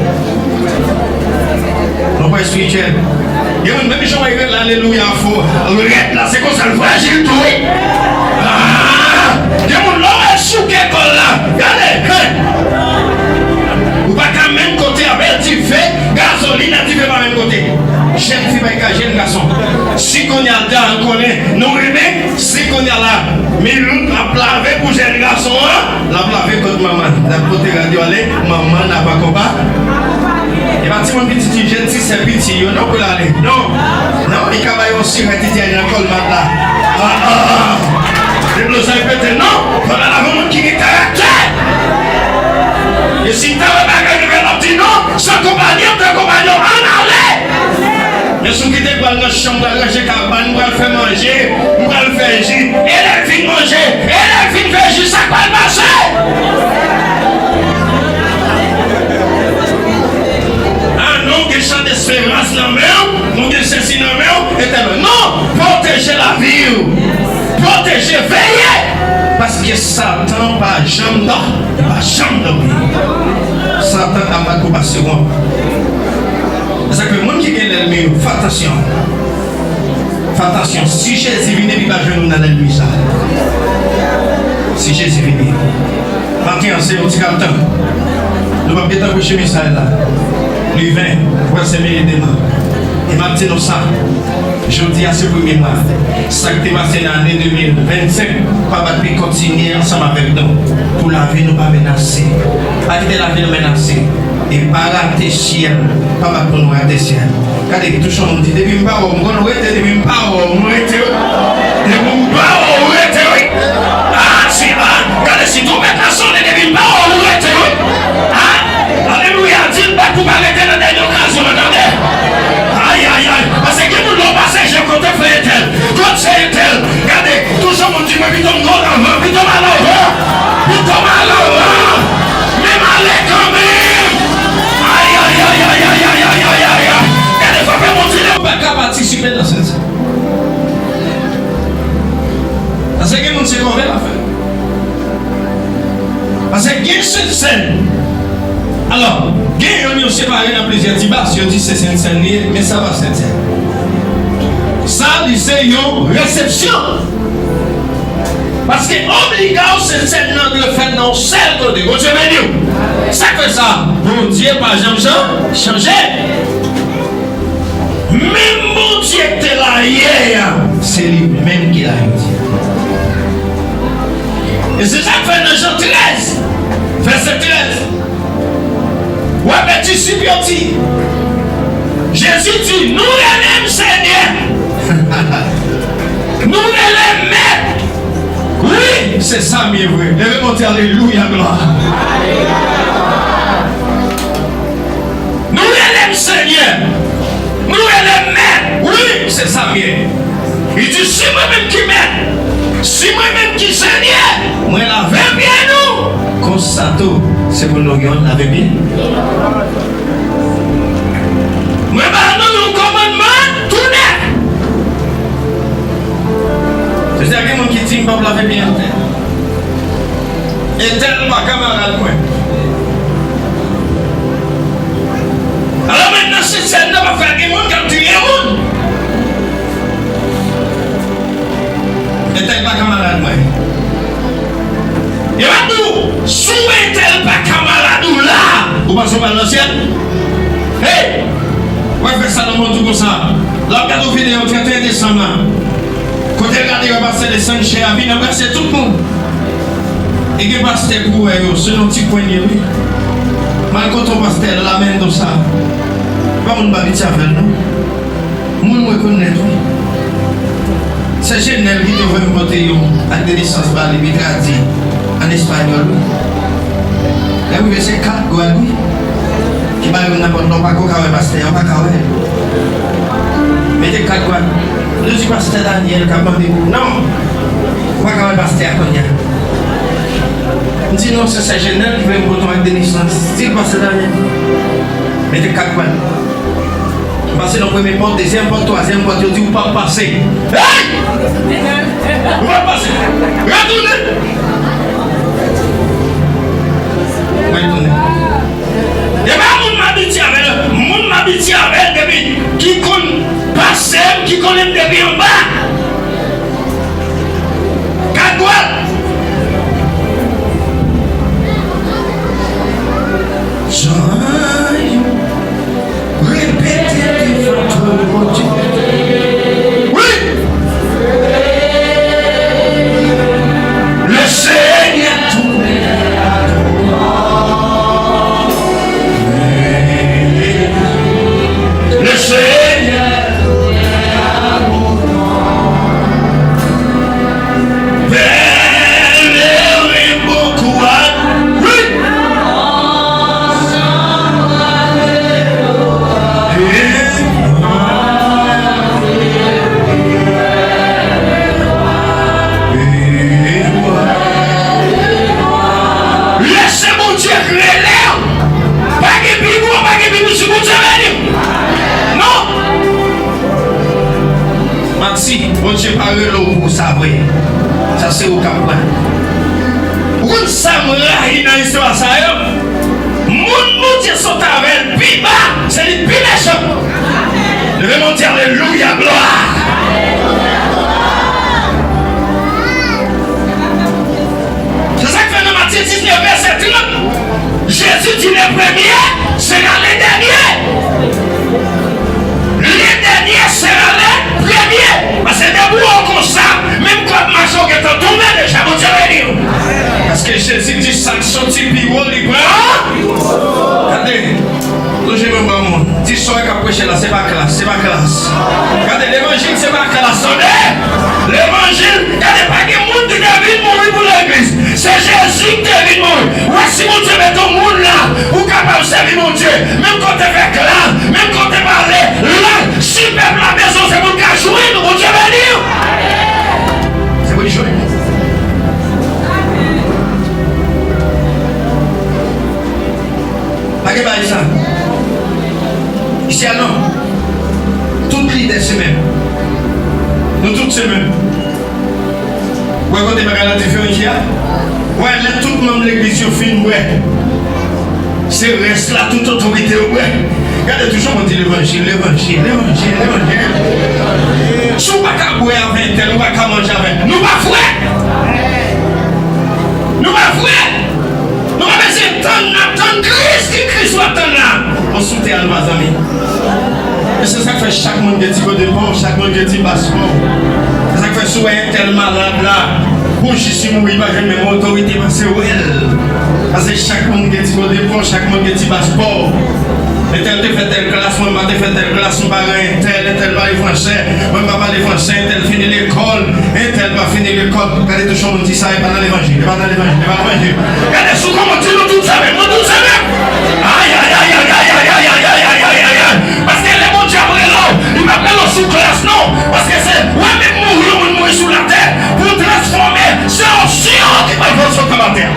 Nou pa espirityèl. Gen moun, menm jan w wè yo rele alelouya fò, rèd la, se konsa l frajil tou, wi. Ah! Gen moun, lè w wè l souke kò l la, gade, hen! Ou pa ka menm kote avè l, dife, gazolin ak dife pa menm kote. Jèn fi pa ka jèn gason. Si kounye a l ta konnen, nou renmen, si kounye a la, Milout ap lave pou jèn gason an, l ap lave kòt manman l. L ap pote rad yo ale, manman l ap akonpa-, e pa timoun piti ki jèn, ti sè piti yo, non, pou l ale. Non. Non, li ka bay yon sirèt, li di al nan kòl mat la. Ah, ah, ah. Deblozay pete, non. Fò l al avè yon moun ki gen karaktè. E si l ta wè bagay nou fè, l ap di non, se konpanye m, se konpanye w, ann ale. Men si w kite pral nan chanm, pral ranje kabann, pral fè manje, pral fè ji, e lè l fin manje, e lè l fin fè ji, sa k pral pase? Ah non, gen chan desperans nan men w, nou gen sesi nan men w, etènèl. Non, pwoteje lavi w, pwoteje, veye, paske Satan pa janm dò-, pa janm dòmi. Satan ap bat pou pase w. Se sa k fè moun ki gen lènmi yo, fè atansyon. Fè atansyon. Si Jezi vini, li pa jwenn ou nan lènmi sa. Si Jezi vini. Maten an, se yon ti kal tan. Nou p ap gentan preche mesaj la. Li ven, prèske midi demen. E m ap di nou sa. Jodi a se premye mwa. Sa k te pase nan ane de mil vennsenk, papa t pi kontinye ansanm avèk nou. Pou lavi nou pa menase. Pa kite lavi nou menase. E pa rate syèl. Papa t pou nou rate syèl. Gade, touche yon moun, di, depi m pa wè w, m konn rete, depi m pa wè w, m rete, wi. Depi m pa wè w, rete, wi. Ah, si, ah, gade, si twonpèt la sonnen, depi m pa wè w, m rete, wi. Ah, alelouya, di l bèk ou pa rete nan dènye okazyon an, tande. Ay, ay, ay, paske gen moun lè w pase je kote frè entèl, kot sè entèl, gade, touche yon moun di mwen, pito m go avan, pito m al avan, pito m al avan, men m ale kanmenm. Ay, ay, ay, ay. Gade, fò fè Bondye lè w pa ka patisipe nan sèn sa. Paske gen moun se kòve l ap fè. Paske gen sèn sèn. Alò, gen yonn yo separe nan plizyè ti bas, yo di se sèn sèn li ye, men sa pa sèn sèn. Sa, li se yon resepsyon. Paske obliga w sèn sèn nan dwe fèt nan yon sèl kote. Bondye beni w. Sa k fè sa? Bondye pa janm chan-, chanje. Menm Bondye k te la yè a, se li menm ki la jodi a. E se sa k fè nan Jan trèz, vèsè trèz, w ap wè disip yo di, Jezi di, nou rele m Senyè. Nou rele m Mèt. Wi, se sa m ye vre. Leve men w, di alelouya, glwa. Nou rele m Senyè. Nou rele m Mèt. Wi, se sa m ye. Li di, si mwen menm ki Mèt, si mwen menm ki Senyè, mwen lave pye nou. Sato, se pou nou gen yon lave pye. Mwen ba nou yon kòmandman tou nèf. Se sa gen moun ki di m p ap lave pye entèl. Entèl pa kamarad mwen. Alò mentnan se sèn nan pa fè gen moun k ap touye moun. Entèl pa kamarad mwen. Yo ap di w, si w entèl pa kamarad ou la, ou panse w pral nan syèl? Hey! W ap fè sa nan mond ou konsa. L ap gade yon videyo trannteyen desanm la. Kote l gade yon pastè desann chè a vin anbrase tout moun. E gen pastè pou wè yo, se yon ti pwen li ye wi. M al kote yon pastè Lamendo sa. Pa moun m abitye avè l non. Moun m rekonèt wi. Sè Jenèl ki te voye m pote yon ak de nesans ba li, li tradi an espanyòl wi. Lè m rive se kat gwad wi. Ki ba yo nan pòt la, w pa ko ka wè pastè a, w pa ka wè. Mete kat gwad. Nou di pastè Daniel k ap mande pou. Non! W pa ka wè pastè a kounye a. M di non, se sè Jenèl ki voye m pote yon ak de nesans. Di l pastè Daniel. Mete kat gwad. M pase nan premye pòt, dezyèm pòt, twazyèm pòt, yo di ou p ap pase. Hey! Ou p ap pase. Retounen. Mwen tounen. E pa moun m abitye avè l, moun m abitye avè l depi ki konn pase m, ki konnen m depi anba. Kat gwad. Jan yo repete devan twòn Bondye. Wi! Le Seigneur tourne à ton nom. Le Seigneur Bèl e bon kou a. Wi. Lèse Bondye rele w. Pa gen pi gwo, pa gen pi piti. Bondye beni w. Non. Manti, Bondye pa rele w pou sa vre. Sa se ou k ap pran. Ou konn sa m rayi nan istwa sa yo? Moun Bondye sot avè l pi ba, se li pi mechan. Leve men w di alelouya, glwa. Se sa k fè nan Matye diznèf vèsè trant, Jezi di, le premier sera le dernier. Le dernier sera le premier. Paske depi w wè w konsa, menm kòd mache w gentan tonbe deja, Bondye beni w. Paske Jezi di sa k soti pi wo, li pran. Gade, lonje men w ba moun. Di sa w k ap preche la, se pa klas, se pa klas. Gade, levanjil se pa klas, tande! Levanjil, gade, pa gen moun ki te vin mouri pou legliz. Se Jezi ki te vin mouri. Ou wè, si Bondye mete yon moun la, ou kapab sèvi Bondye. Menm kote fè klas, menm kote pale, lang, si pèp la bezwen w, se pou l ka jwenn ou. Bondye beni w. Se pou l jwenn ou. Pa gen bagay sa. Isi a non. Tout lidè se menm. Nou tout se menm. Ou wè kote bagay la diferan jodi a? Ou wè lè tout manm legliz yo fin bwè, se rès la tout otorite yo bwè. Gade toujou moun di levanjil, levanjil, levanjil, levanjil. Si w pa ka bwè avè entèl, ou pa ka manje avè. Nou pa frè! Nou pa frè! Nou pa bezwen tann, n ap tann Kris. Ki Kris w ap tann la? Ou sou tè a, nou pa zanmi. E se sa k fè chak moun gen ti kote pa w, chak moun gen ti bas pa w. Se sa k fè si w wè entèl malad la, pou jis li mouri, li pa jwenn menm otorite pase w wè l. Paske chak moun gen ti kote pa w, chak moun gen ti bas pa w. Entèl te fè tèl klas, mwen pa te fè tèl klas, m pa gen entèl, entèl pale fransè, mwen pa pale fransè, entèl fini lekòl, entèl pa fini lekòl. Gade touche yon moun di sa, e pa nan levanjil, e pa nan levanjil, e pa nan levanjil. Gade sou kòman di nou tout sa menm, nou tout sa menm. Ay, ay, ay. Paske lè Bondye ap rele w, li p ap rele w sou klas non. Paske se, ou wè menm mouri, yon moun mouri sou latè, pou transfòme, se yon syon ki pral fè w sot anba tè a.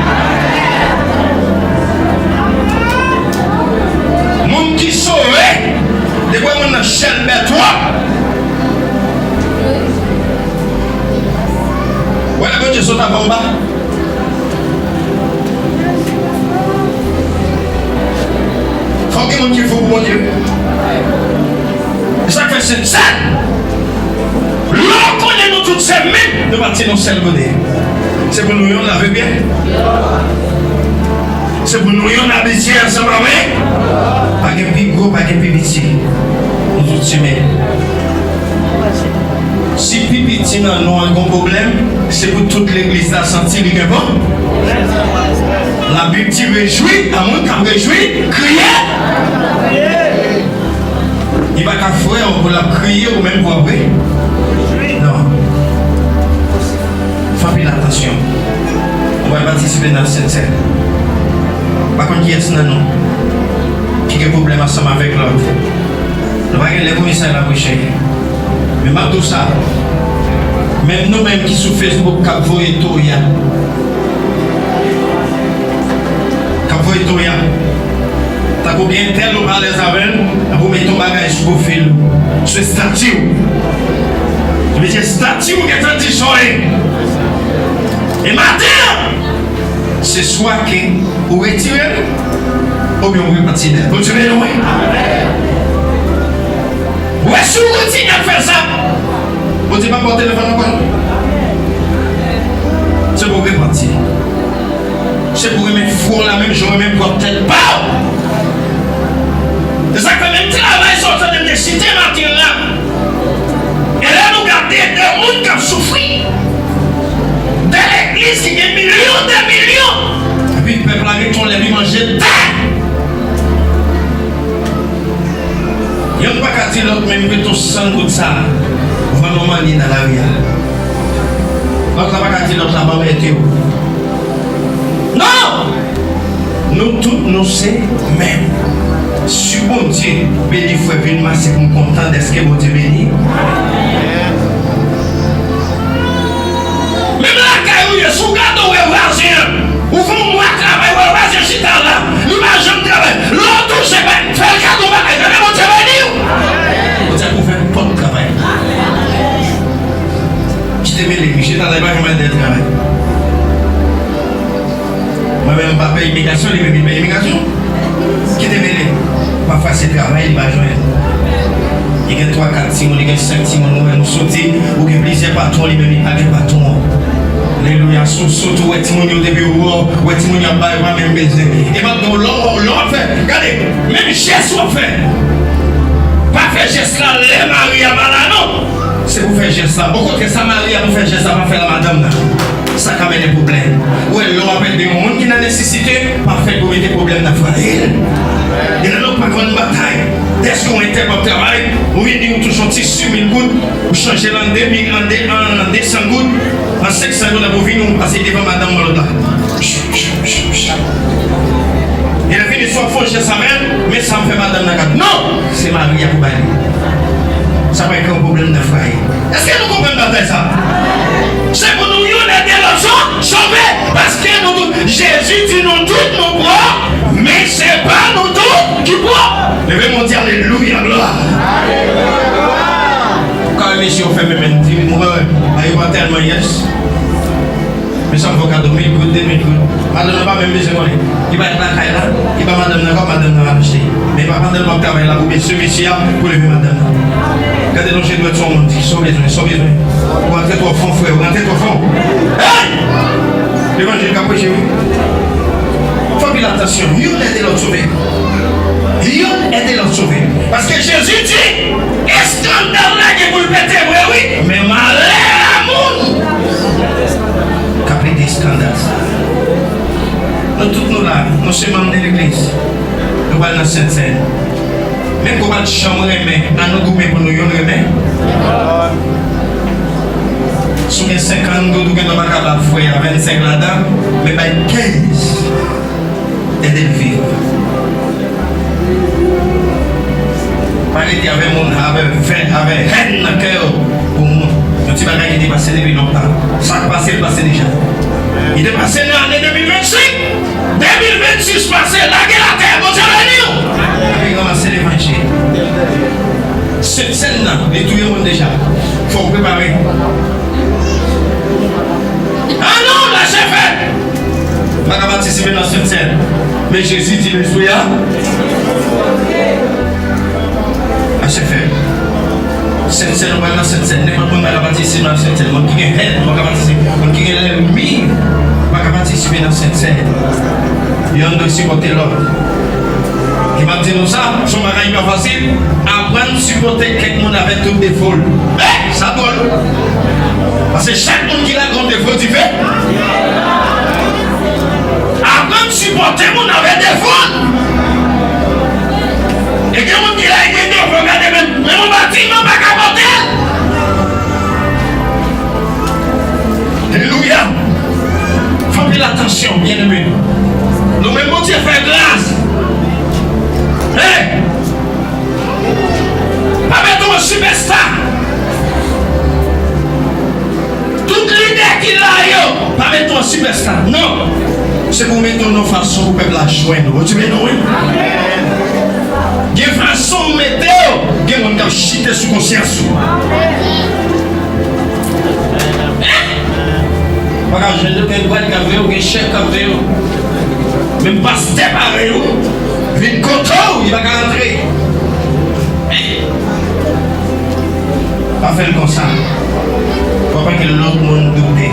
Sentsèn. Lè w konnen nou tout se menm, nou pati nan sèl kote. Se pou nou youn lave pye. Se pou nou youn abitye ansanm avè. Pa gen pi gwo, pa gen pi piti. Nou tout se menm. Si pi piti nan nou an gon pwoblèm, se pou tout legliz la santi li gen bon. Labib di, rejwi, a moun k ap rejwi, kriye. Li pa ka frè w pou l ap kriye ou menm pou w ap ri. Non. Fè anpil atansyon. Ou pral patisipe nan sentsèn. Pa konn kiyès nan nou ki gen pwoblèm ansanm avèk lòt. Nou pa gen lè pou mesaj la preche. Men m ap di w sa. Menm nou menm ki sou Facebook k ap voye toya. K ap voye toya. Tankou gen entèl ou pa alèz avè l, epi w mete yon bagay sou pwofil ou, sou estati w. Sa vle di estati w gentan di sa w ye. E maten an, se swa ke ou retire l, oubyen ou repanti de l. Bondye beni w, wi. Ou wè, si w kontinye ap fè sa, Bondye p ap ba w telefòn ankò, non. Se pou w repanti. Se pou w renmen frè w la menm jan w renmen pwòp tèt pa w. Se sa k fè menm travay sa w tande m te site maten an la. E lè nou gade de moun k ap soufri, de legliz ki gen milyon de milyon, epi pèp la gen yon lè li manje tè. Yonn pa ka di lòt menm, "Pito san goud sa a, vann yon manni nan lari a." Lòt la pa ka di lòt la, "Ban m ede w." Non! Nou tout, nou se menm. Si Bondye beni frè Vilma, se pou m kontan dèske Bondye beni. Menm lakay ou ye, si w gade w wè vwazen an, ou fè yon mwa travay, wè vwazen chita la, li pa janm travay. Lè w touche, fè l kado bagay, tande Bondye beni w. Bondye pou fè pòt travay. Kite mele, wi, chita la, li pa janm al dèyè travay. Mwen menm, m pa pè imigrasyon, li menm, li pè imigrasyon. Kite mele. Pafwa, se travay li pa jwenn. Li gen twa, kat timoun, li gen senk timoun, ou menm, ou soti, ou gen plizyè patwon, li menm, li pa gen patwon. Alelouya, si w soti, ou wè timoun yo depi ou wè, ou wè timoun yo ap bay, ou pa menm bezwen. E m ap di w, lè w, lè w ap fè, gade, menm jès w ap fè, pa fè jès la lè mari a pa la, non. Se pou fè jès la. Okontrè, sa mari a pou fè jès la, pa fè l a madanm nan. Sa ka mennen pwoblèm. Ou wè, lè w ap ede yon moun ki nan nesesite, pa fè l pou mete pwoblèm nan fwaye l. Gen lè nou pa konn batay. Dèske yon entèl p ap travay, ou vini, ou touche yon ti sis mil goud, ou chanje l an de mil, an de, an de san goud, an senk san goud, epi ou vini, ou pase devan madanm mwen lòt la. E lè fini, swa fè yon jès avè l, men sa m fè madanm nan gad. Non! Se mari a pou bay li. Sa pral kreye yon pwoblèm nan fwaye. Èske nou konprann batay sa? Se pou nou youn ede lòt so-, sove, paske nou tout, Jezi di nou tout nou pwòp, men se pa nou tout ki pwòp. Leve men w, di alelouya, glwa. Ou ka wè mesye yo fè men, men, di, mwen, a yo pa tèlman yès. Men sa m fè w kado mil goud, de mil goud. Madanm nan pa menm bezwen konnen. Li pa t lakay la, li ba madanm nan kòb, madanm nan al achte. Men pa pandan l p ap travay la pou bezwen mesye a pou leve madanm nan. Gade lonje dwèt sou yon moun, di, "Sa w bezwen, sa w bezwen?" Ou rantre twò fon, frè, ou rantre twò fon. Hey! Levanjil k ap preche, wi. Fè anpil atansyon. Youn ede lòt sove. Youn ede lòt sove. Paske Jezi di, eskandal la gen pou l pete vre, wi, men malè a moun k ap ede eskandal sa. Nou tout nou la, nou se manm de legliz. Nou pral nan Sentsèn. Men ke w pa t janm renmen, ann nou goumen pou nou youn renmen. Si w gen senkant goud, ou gen dwa pa ka ba frè a vennsenk ladan, men bay kenz. Ede l viv. Pa rete avè moun, avè ven, avè hèn nan kè w pou moun. Yon ti bagay ki te pase depi lontan. Sa k pase, l pase deja. Li te pase nan ane de mil vennsenk. De mil vennsis pase, lage l atè, Bondye beni w. Epi ranmase levanjil. Sentsèn nan, li touye moun deja. Fò w prepare. Ah non, lachè fèt. M pa ka patisipe nan Sentsèn. Men Jezi di lespri a. Lachè fèt. Sentsèn, ou pral nan Sentsèn. Nenpòt moun pa ka patisipe nan Sentsèn. Moun ki gen hèn pa ka patisipe. Moun ki gen lènmi pa ka patisipe nan Sentsèn. Yonn dwe sipòte lòt. E m ap di nou sa, se yon bagay ki pa fasil. Aprann sipòte kèk moun avèk tout defo l. Sa dwòl. Paske chak moun ki la gen yon defo diferan. Aprann sipòte moun avèk defo l. E gen moun ki la, e gen defo, gade menm, menm yon batiman pa ka pote l. Alelouya. Fè anpil atansyon, byeneme. Nou menm Bondye fè gras. Hey! Pa mete w an sipèsta. Tout lidè ki la yo, pa mete w an sipèsta. Non. Se pou w mete w nan fason pou pèp la jwenn ou. Ou di men non, wi. Gen fason w mete w, gen moun k ap chite sou konsyans ou. Pa ka jwenn yo, gen gwad k ap veye w, gen chèf k ap veye w. Menm pastè parèy ou vin kote w, li pa ka rantre. Pa fè l konsa. Fò pa ke lòt moun doute.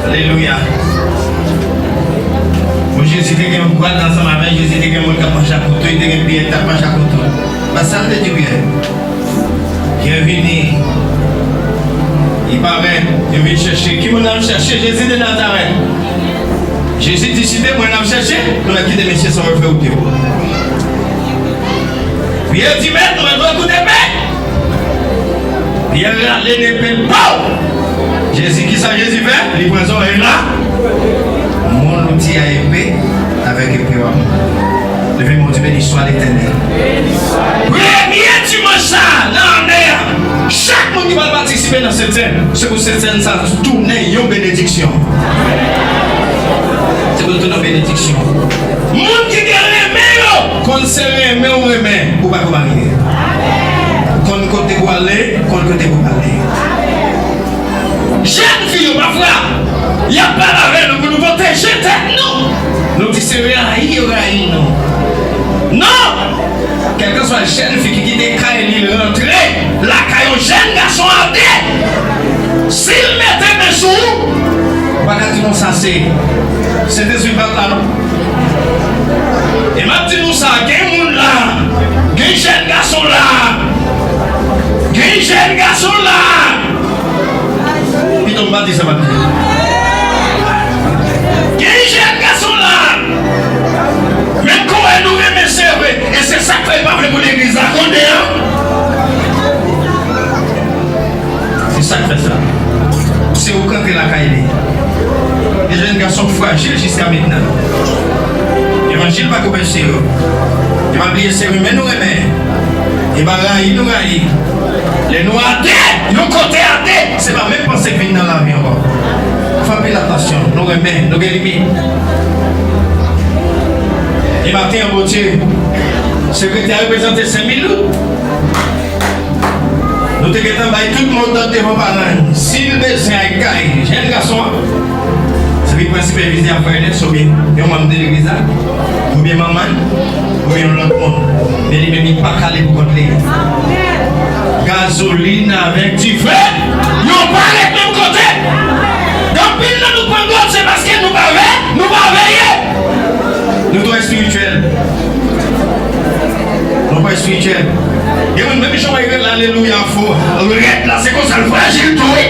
Alelouya. Bon, Jezi te gen yon gwad ansanm avè l, Jezi te gen moun k ap manje ak kouto, li te gen Pyè k t ap manje ak kouto. Pas sa l te di Pyè. Pyè vini. Li parèt. Yo vin chèche. Ki moun n ap chèche? Jezi de Nazarèt. Jezi di, si te mwen n ap chèche, nou mèt kite mesye sa yo fè wout yo. Pyè di, mèt, mwen dwe kout epe. Pyè rale nepe l, pow! Jezi, ki sa Jezi fè? Li pran zòrèy la. Mon outil à épée avec épée à mon. Leve men w, di, béni soit l'Éternel. Premye dimanch sa nan ane a, chak moun ki pral patisipe nan Sentsèn, se pou Sentsèn sa tounen yon benediksyon. Se pou l tounen yon benediksyon. Moun ki gen renmen yo, konn se renmen w renmen, ou pa ko marye. Konn kote pou ale, konn kote pou pale. Jèn fi yo, pafwa, y ap pale avè nou pou nou pwoteje tèt nou. Nou di se rayi yo rayi nou. Non! Kèlkeswa jèn fi ki kite kay li, l rantre lakay yon jèn gason ate, si l mete men sou ou, ou pa ka di non, sa se Sentespri pa t la non. E m ap di nou sa, gen moun la, gen jèn gason la, gen jèn gason la. Pito m pa di sa, pa di. Gen jèn gason la. Menm kouwè nou renmen, se vre. E se sa k fè l pa vle pou legliz la konnen an. Se sa k fè sa. Se ou k antre lakay li. Gen jèn gason frajil jiska mentnan. Levanjil pa ko pèse yo. E pa bliye se renmen nou renmen. E pa rayi nou rayi. Lè nou ate, yon kote ate, se pa menm panse k vin nan lavi ankò. Fè anpil atansyon, nou renmen, nou gen limit. E maten an, Bondye, sekretè a reprezante senk mil goud. Nou te gentan bay tout montan devan paran. Si l bezwen al kay jèn gason an, se li pral sipèvize afè Ernest oubyen yon manm de legliz la, oubyen manman l, oubyen yon lòt moun. Men li menm, li pa k ale pou kont li. Gazolin avèk dife, yo pa ret menm kote. Anpil nan nou pran gòj, se paske nou pa ve-, nou pa veye. Nou twò espirityèl. Nou pa espirityèl. Gen moun menm jan w wè l alelouya fò, rèd la, se konsa l frajil tou, wi.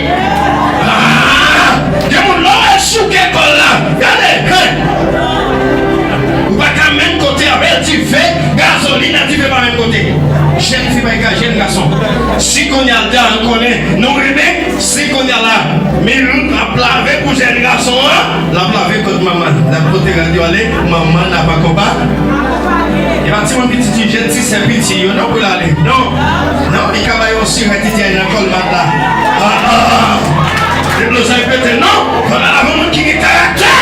Ah! Gen moun lè w wè l souke kò l la, gade, hen! Ou pa ka menm kote avè l, dife, gazolin ak dife pa menm kote. Jèn fi pa gal jèn gason. Si kounye a l ta konnen nou renmen, si kounye a la, Milout ap lave pou jèn gason an, l ap lave kot manman l. L ap pote rad yo ale, manman l ap akonpa-, e pa timoun piti, ti jèn, ti sè piti yo, non, pou l ale. Non, non, li ka bay yon sirèt, li di al nan kòlmat la. Ah, ah, ah. Deblozay pete, non, fò n al avè moun ki gen karaktè.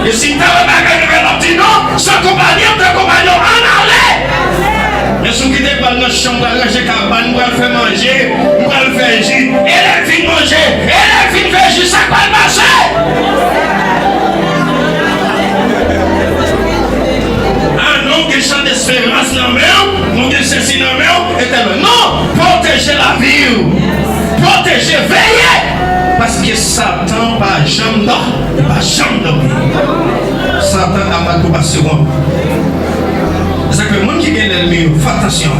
E si l ta wè bagay yo fè, l ap di non, se konpayi an, se konpayi an, ann ale. Men si w kite bal nan chanm, pral ranje kabann, pral fè manje, pral fè ji, e lè l fin manje, e lè l fin fè ji, sa k pral pase? Ah non, w gen chan desperans nan men w, ou gen sesi nan men w, e Li pa janm dòmi. Satan ap bat pou pase wonm. Se sa k fè moun ki gen lènmi yo, fè atansyon.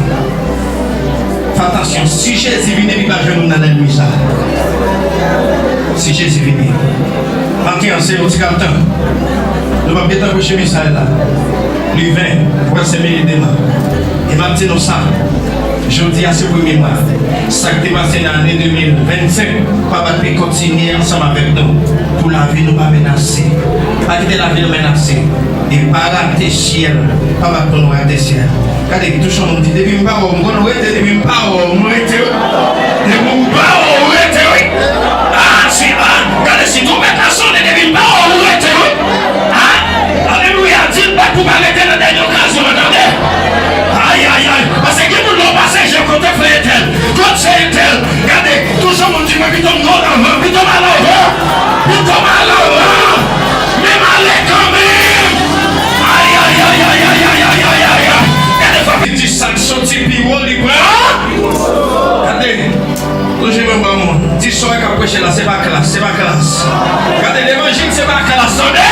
Fè atansyon. Si Jezi vini, li pa jwenn ou nan lènmi sa. Si Jezi vini. Maten an, se yon ti kal tan. Nou p ap gentan preche mesaj la. Li ven, prèske minit demen. E m ap di nou sa. Jodi a se premye mwa. Sa k te pase nan ane de mil vennsenk pa p ap pi kontinye ansanm avèk nou pou lavi nou pa menase. Pa kite lavi nou menase. E pa rate syèl. Pa bat pou nou rate syèl. Gade, touche yon moun di, depi m pa wè w, m konn rete, depi m pa wè w, m rete, wi. Depi m pa wè w, m rete, wi. Ah, si, ah, gade, si twonpèt la sonnen, depi m pa wè w, m rete, wi. Ah, alelouya, di l bat pou pa rete nan dènye okazyon an, tande. Ay, ay, ay, paske gen moun lè w pase je kote frè entèl, kot sè entèl, gade, touche yon moun di, mwen pito m go lavan, pito m al anvan, pito m al anvan, men m ale kanmenm. Ay, ay, ay. Gade, fòk li di sa k soti pi wo, li pran. Gade, toujou menm ban moun. Di sa w k ap preche la, se pa klas, se pa klas. Gade, levanjil, se pa klas, tande.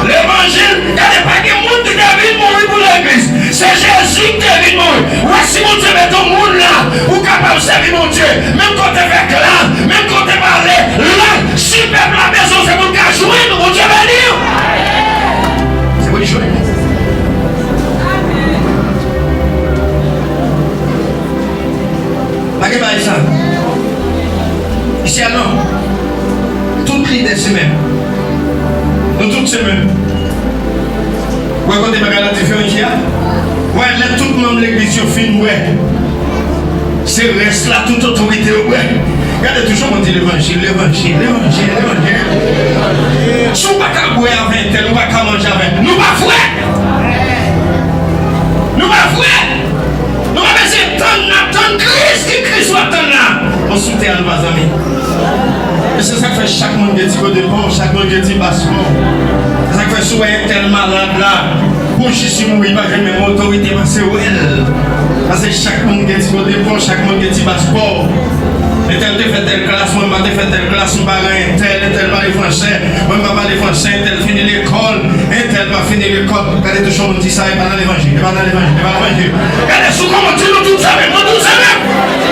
Levanjil, gade, pa gen moun ki te vin mouri pou legliz. Se Jezi ki te vin mouri. Ou wè, si Bondye mete yon moun la, ou kapab sèvi Bondye. Menm kote fè klas, menm kote pale, la, si pèp la bezwen w, se pou l ka jwenn ou. Bondye beni w. Se pou l jwenn ou. Pa gen bagay sa. Isi a non. Tout lidè se menm. Nou tout se menm. Ou wè kote bagay la diferan isi a? Ou wè lè tout manm legliz yo fin wè, se rès la, tout otorite yo wè. Gade toujou moun di levanjil, levanjil, levanjil, levanjil. Si w pa ka bwè avè entèl, ou pa ka manje avè entèl. Nou pa frè! Nou pa frè! Nou pa bezwen tann, n ap tann Kris. Ki Kris w ap tann la? Bon, sou tè a nou pa zanmi. E se sa k fè chak moun gen ti kote pa w, chak moun gen ti bas pa w. Se sa k fè si w wè entèl malad la, pou jis li mouri, li pa jwenn menm otorite pase w. Paske chak moun gen ti kote pa w, chak moun gen ti bas pa w. Entèl te fè tèl klas, mwen m pa te fè tèl klas, m pa gen entèl, entèl pale fransè. Mwen m pa pale fransè, entèl fini lekòl, entèl pa fini lekòl. Gade touche yon moun di sa, e pa nan levanjil, e pa nan levanjil, e pa nan levanjil. Gade sou kòman di nou tout sa menm, nou tout sa menm.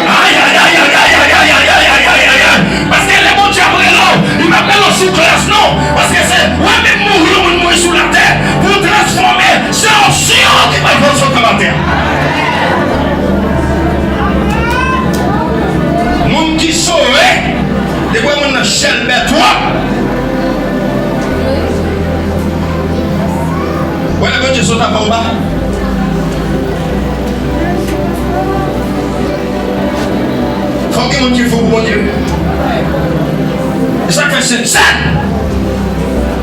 Ay, ay, ay. Paske lè Bondye ap rele w, li p ap rele w sou klas non. Paske se, ou wè menm mouri yon moun mouri sou latè, pou transfòme, se onksyon ki pral fè w sot anba tè. Moun ki sove, depi w wè moun nan chèlbè twòp, wè lè Bondye sot ap anba. Fòk gen moun ki fou pou Bondye. E sa k fè se sèl.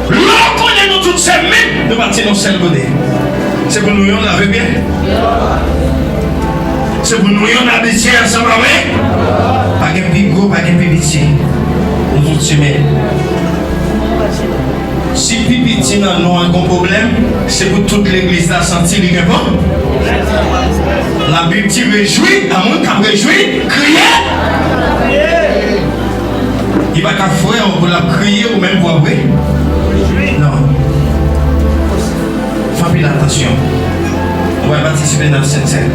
Lè w konnen nou tout se menm, nou pati nan sèl kote. Se pou nou yonn lave pye. Se pou nou yonn abitye ansanm avè. Pa gen pi gwo, pa gen pi piti. Nou tout se menm. Si pi piti nan nou an gon pwoblèm, se pou tout legliz la santi li gen pwoblèm. Labib di, rejwi, a moun k ap rejwi, kriye. Li pa ka frè w pou l ap kriye ou menm pou w ap rejwi. Non. Fè anpil atansyon. Ou pral patisipe nan Sentsèn.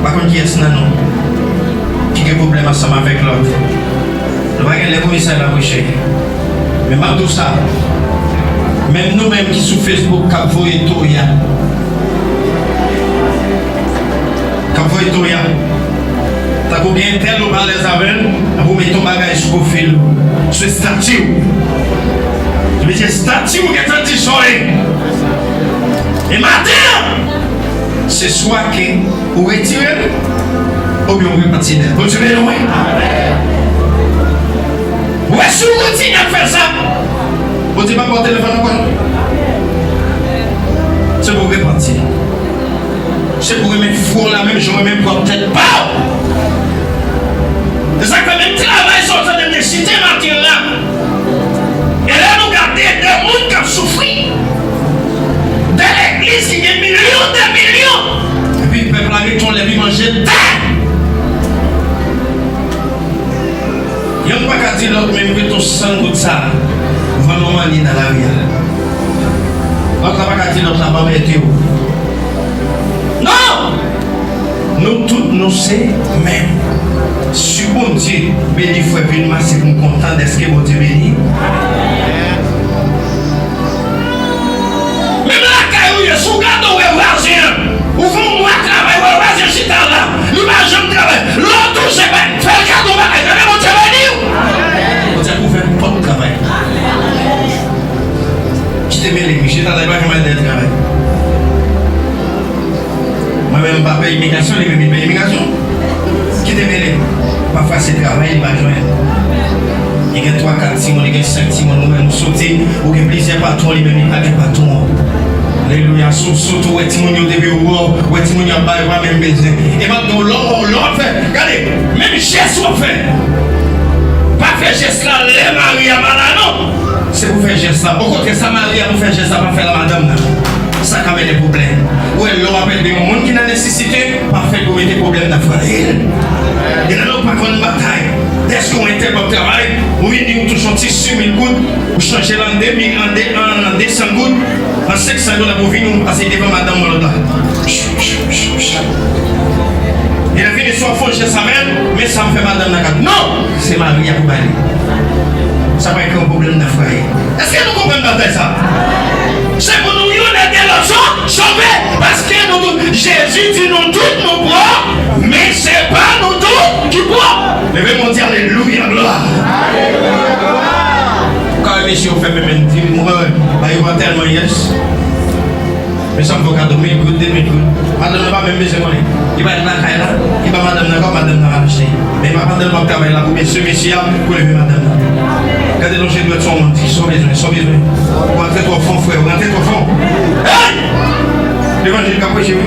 Pa konn kiyès nan nou ki gen pwoblèm ansanm avèk lòt. Nou pa gen lè pou mesaj la preche. Men m ap di w sa, menm nou menm ki sou Facebook k ap voye toya, k ap voye toya, tankou gen entèl ou pa alèz avè l, epi w mete yon bagay sou pwofil ou, sou estati w. Mesye, estati w gentan di sa w ye. E maten an, se swa ke ou retire l, oubyen ou repanti de l. Bondye beni w, wi. Ou wè, si ou kontinye ap fè sa, Bondye p ap ba w telefòn ankò non. Se pou w repanti. Se pou w renmen frè w la menm jan w renmen pwòp tèt pa w. Se sa k fè menm travay sa w tande m te site maten an la. E lè nou gade de moun k ap soufri, de legliz ki gen milyon de milyon, epi pèp la rete yon lè pi manje tè. Yonn pa ka di lòt menm, rete yon san goud sa. Li nan lari a. Lòt la pa ka di lòt la, "Ban m ede w." Non! Nou tout, nou se menm. Si Bondye beni frè Vilma, se pou m kontan dèske Bondye beni. Menm lakay ou ye, si w gade w wè vwazen an, ou fè yon mwa travay, wè vwazen chita la, li pa janm travay. Lè w touche, fè l kado bagay, gade Bondye beni w. Bondye pou fè pòt travay. Kite mele, misye ta la, li pa janm al dèyè travay. Mwen menm, m pa pè imigrasyon, li menm, li pè imigrasyon. Kite mele. Pafwa, se travay li pa jwenn. Li gen twa, kat timoun, li gen senk timoun, ou menm, ou soti, ou gen plizyè patwon, li menm, li pa gen patwon. Alelouya. Si w soti, ou wè timoun yo depi ou wè, ou wè timoun yo ap bay, ou pa menm bezwen. E m ap di w, lè w, lè w ap fè, gade, menm jès w ap fè, pa fè jès la lè mari a pa la, non. Se pou fè jès la. Okontrè, sa mari a pou fè jès la, pa fè l a madanm nan. Sa ka mennen pwoblèm. Ou wè, lè w ap ede yon moun ki nan nesesite, pa fè l pou mete pwoblèm nan fwaye l. E lè nou pa konn batay, dèske yon entèl p ap travay, ou vini, ou touche yon ti sis mil goud, ou chanje l an de mil, an de, an de san goud, an senk san goud, apre ou vini, ou pase devan madanm ou lòt la. E lè fini, si w ap fè yon jès avè l, men sa m fè madanm nan kado. Non! Se mari a pou ba li. Sa pral kreye yon pwoblèm nan fwaye. Èske nou konprann batay sa? Se pou nou youn ede lòt so-, sove. Paske nou tout, Jezi di nou tout nou pwòp, men se pa nou tout ki pwòp. Leve men w di alelouya, glwa. Ou ka wè mesye yo fè menm, menm, di, mwen, ba yo pa tèlman, yes. Men sa m fè w kado mil goud, de mil goud. Madanm nan pa menm bezwen konnen. Li pa t lakay la, li ba madanm nan kòb, madanm nan al achte. Men pa pandan l p ap travay la pou mesye, mesye a pou leve madanm nan. Gade lonje dwèt sou moun, di, sa w bezwen, sa w bezwen. Ou rantre twò fon, frè, ou rantre twò fon. Hey! Levanjil k ap preche, wi.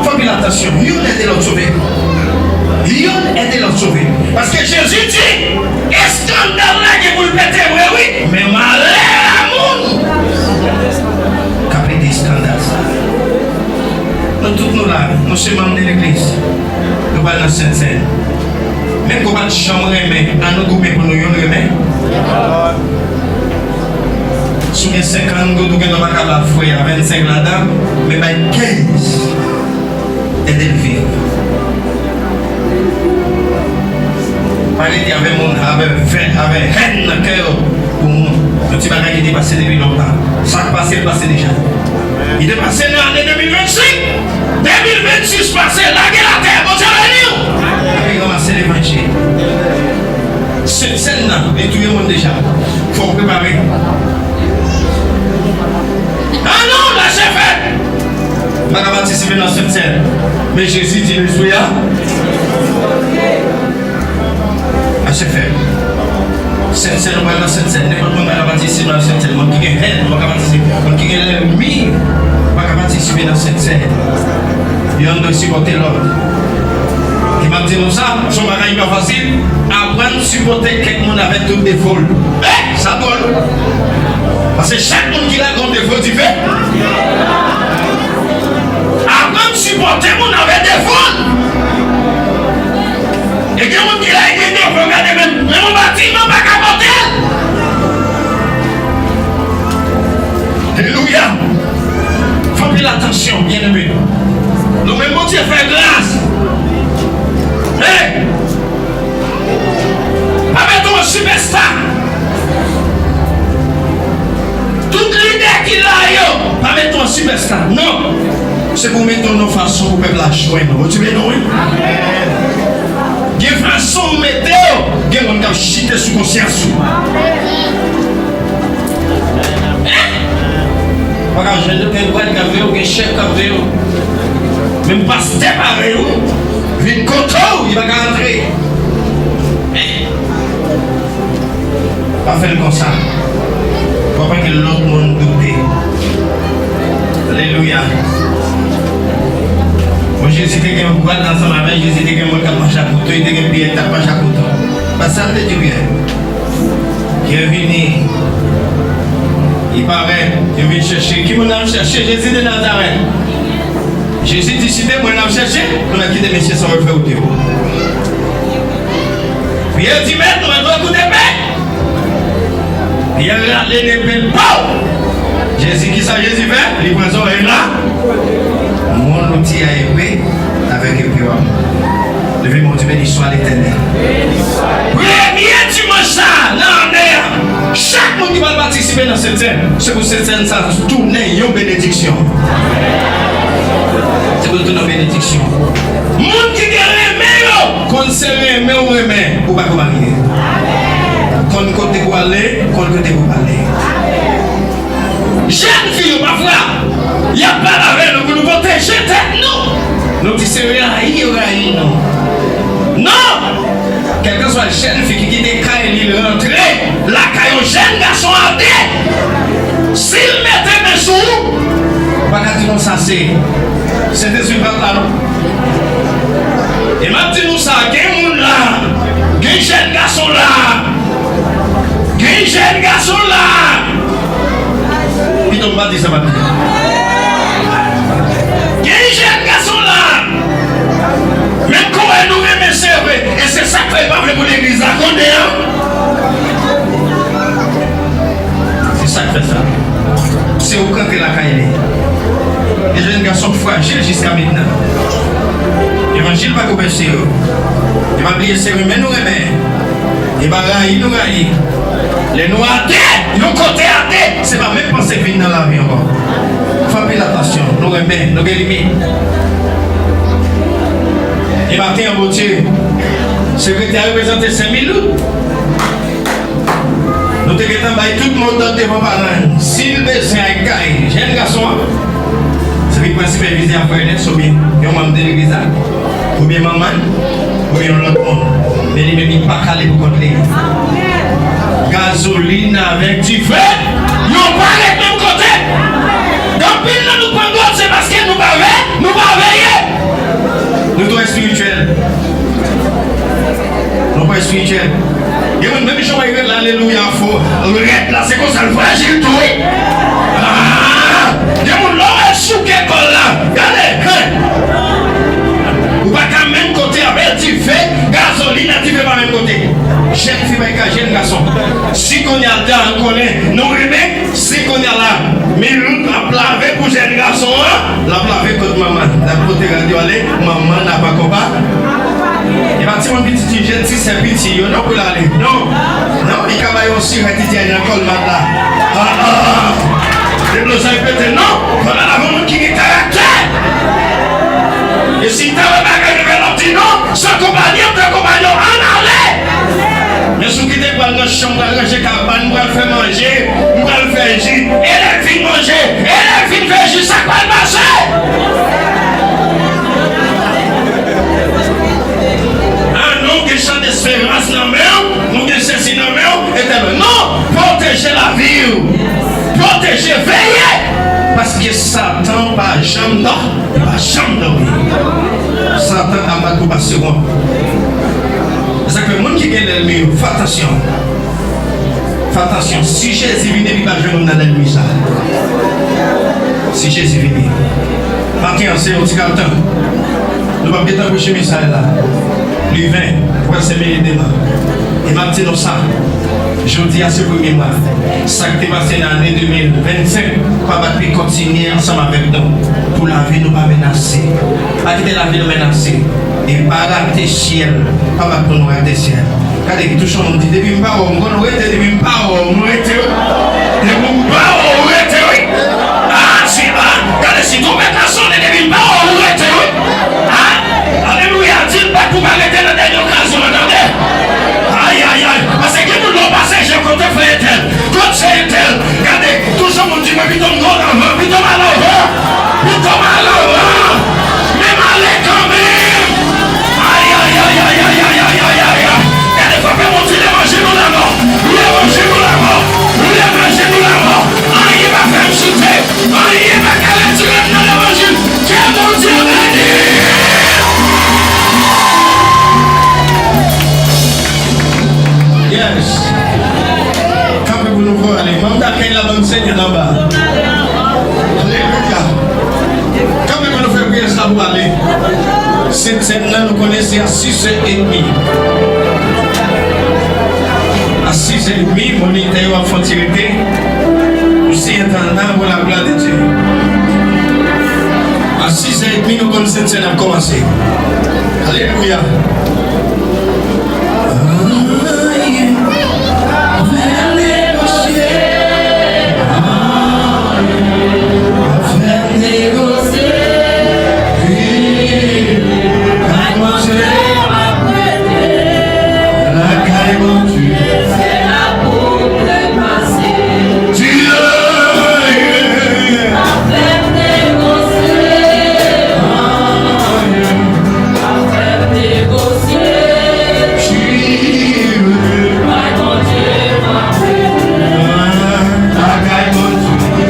Fè anpil atansyon. Youn ede lòt sove. Youn ede lòt sove. Paske Jezi di, eskandal la gen pou l pete vre, wi. Men malè a moun k ap ede eskandal sa. Nou tout nou la, nou se manm de legliz. Nou pral nan Sentsèn. Menm ke w pa t janm renmen, ann nou goumen pou nou youn renmen. Si w gen senkant goud, ou gendwa pa ka ba frè a vennsenk ladan, men bay kenz. Ede l viv. Pa rete avè moun, avè vè-, avè hèn nan kè w pou moun. Yon ti bagay ki te pase depi lontan. Sa k pase, l pase deja. Li te pase nan ane de mil vennsenk. De mil vennsis pase, lage l atè, Bondye beni w. Epi ranmase levanjil. Sentsèn nan, li touye moun deja. Fò w prepare. Ah non, lage fè. M pa ka patisipe nan Sentsèn. Men Jezi di lespri a. Lage fè. Sentsèn, nou pral nan Sentsèn. Nenpòt moun pa ka patisipe nan Sentsèn. Moun ki gen hèn, pa ka patisipe. Moun ki gen lènmi, pa ka patisipe nan Sentsèn. Yonn dwe sipòte lòt. E m ap di nou sa, se yon bagay ki pa fasil. Aprann sipòte kèk moun avèk tout defo l. Eh, sa dwòl. Paske chak moun ki la gen yon defo diferan. Aprann sipòte moun avèk defo l. E gen moun ki la, e gen defo, gade menm, menm yon batiman pa ka pote l. Alelouya. Fè anpil atansyon, byeneme. Nou menm Bondye fè gras. Hey! Pa mete w an sipèsta. Tout lidè ki la yo, pa mete w an sipèsta. Non. Se pou mete w nan fason pou pèp la jwenn ou. Bondye beni w, wi. Gen fason w mete w, gen moun k ap chite sou konsyans ou. Ou pa ka jwenn, gen brad k ap veye w, gen chèf k ap veye w. Menm pastè parèy ou vin kote w, li pa ka rantre. Pa fè l konsa. Fò pa gen lòt moun doute. Alelouya. Bon, Jezi te gen yon gwad ansanm avè l, Jezi te gen moun k ap manje ak mouton, li te gen Pyè k t ap manje ak mouton. Pastè a te di Pyè. Pyè vini. Li parèt, yo vin chèche. Ki moun n ap chèche? Jezi de Nazarèt. Jezi di, si te mwen n ap chèche, nou mèt kite mesye sa yo fè wout yo. Pyè di, mèt, nou mèt koute pè. Pyè rale nepe l, pow! Jezi, kisa Jezi fè? Li pran zòrèy la. Mon outil à épée, avec épée w ap. Leve men w, di, beni swa Letènèl. Premye dimanch sa a nan ane a, chak moun ki pral patisipe nan Sentsèn, se pou Sentsèn sa a tounen yon benediksyon. Se pou l tounen yon benediksyon. Moun ki gen renmen yo, konn se renmen ou renmen, ou pa ko marye. Konn kote pou ale, konn kote pou pale. Jèn fi yo pafwa, y ap pale avè nou pou nou pwoteje tèt nou. Nou di se rayi yo rayi nou. Non! Kèlkanswa jèn fi ki kite kay li, l rantre lakay yon jèn gason ate, si l mete men sou ou, ou pa ka di non, sa se Sentespri pa t la non. E m ap di nou sa, gen moun la, gen jèn gason la, gen jèn gason la. Pito m pa di sa, pa di. Gen jèn gason la. Menm konnen nou renmen, se vre. E se sa k fè yo pa vle pou legliz la konnen an. Se sa k fè sa. Se ou k rantre lakay li. E jèn gason frajil jiska mentnan. Levanjil pa ko pèse yo. E pa bliye se renmen nou renmen. E pa rayi nou rayi. Lè nou ate, yon kote ate, se pa menm panse k vin nan lavi ankò. Fè anpil atansyon, nou renmen, nou gen limit. E maten an, Bondye, sekretè a reprezante Sen Milout. Nou te gentan bay tout motòd devan paran l. Si l bezwen al kay jèn gason an, se li pral sipèvize a frè Ernest oubyen yon manm de legliz la, oubyen manman l, oubyen yon lòt moun. Men li menm, li pa k ale pou kont li. Gazolin avèk dife, yo pa ret menm kote. Gen anpil nan nou pran gòj, se paske nou pa ve-, nou pa veye. Nou twò espirityèl. Nou pa espirityèl. Gen moun, menm jan w wè l alelouya fò, rèd la, se konsa l frajil tou, wi. Ah! Gen moun, lè w wè l souke kò l la, gade, hen! Ou pa ka menm kote avè l, dife, gazolin ak dife pa menm kote. Jèn fi pa ka jèn gason. Si kounye a l ta konnen nou renmen, si kounye a la, Milout ap lave pou jèn gason an, l ap lave kot manman l. L ap pote rad yo ale, manman l ap akonpa-, e pa timoun piti, ti jèn, ti sè piti yo, non, pou l ale. Non. Non, li ka bay yon sirèt, li di, "Al nan kòlmat la." Ah, ah. Deblozay pete, non. Fò l al avè yon moun ki gen karaktè. E si l ta wè bagay yo fè, l ap di, "Non, se konpayi m, se konpayi w, ann ale." Men si w kite l pral nan chanm, pral ranje kabann, pral fè manje, m pral fè ji. E lè l fin manje, e lè l fin fè ji, sa k pral pase? Ah non, gen chan desperans nan men w, nou gen sesi nan men w, etèl. Non, pwoteje lavi w. Pwoteje, veye. Paske Satan pa janm dò-, li pa janm dòmi. Satan abat pou pa sewon. Se sa k fè moun ki gen lènmi yo, fè atansyon. Fè atansyon. Si Jezi vini, li pa jwenn youn nan lènmi sa. Si Jezi vini. Maten an, se yon ti kal tan. Nou p ap gentan preche mesaj la. Li ven, pral se mele demen. E m ap di nou sa. Jodi a se premye mwa. Sa k te pase nan ane de mil vennsenk, Papa P kontinye ansanm avèk nou. Pou lavi nou pa menase. Pa kite lavi nou menase. E pa rate syèl. Papa P pou nou rate syèl. Gade ki touche yon moun di, "Depi m pa wè w, m konn rete, depi m pa wè w, m rete, wi. Depi m pa wè w, m rete, wi." Ah, si, ah, gade, si twonpèt la sonnen, depi m pa wè w, m rete, wi. Ah, alelouya, di l, "Bat pou pa rete nan dènye okazyon an, tande." Ay, ay, ay, paske gen moun lè w pase je kote frè entèl, kote sè entèl, gade, touche yon moun di, "Mwen pito m nan lavan, pito m al anvan." Pito m al anvan, men m ale kanmenm. Ay, ay, ay. Gade, frape yon ti levanjil ou lanmò. Levanjil ou lanmò. Levanjil ou lanmò. Anyen pa fè m choute. Anyen pa ka retire m nan levanjil. Ke Bondye beni. Yes. Kanpe pou nou fò ale. Manm dakèy la, bann Senyè anba. Alelouya. Kanpe pou nou fè priyè sa pou ale. Sentsèn nan, nou konnen se a sis è edmi. A Sizè edmi, monitè yo ap fè yon ti rete. Nous sommes en temps pour la gloire de Dieu. A sizè edmi, nou konn Sentsèn ap kòmanse. Alelouya. Lakay Bondye. Lakay Bondye.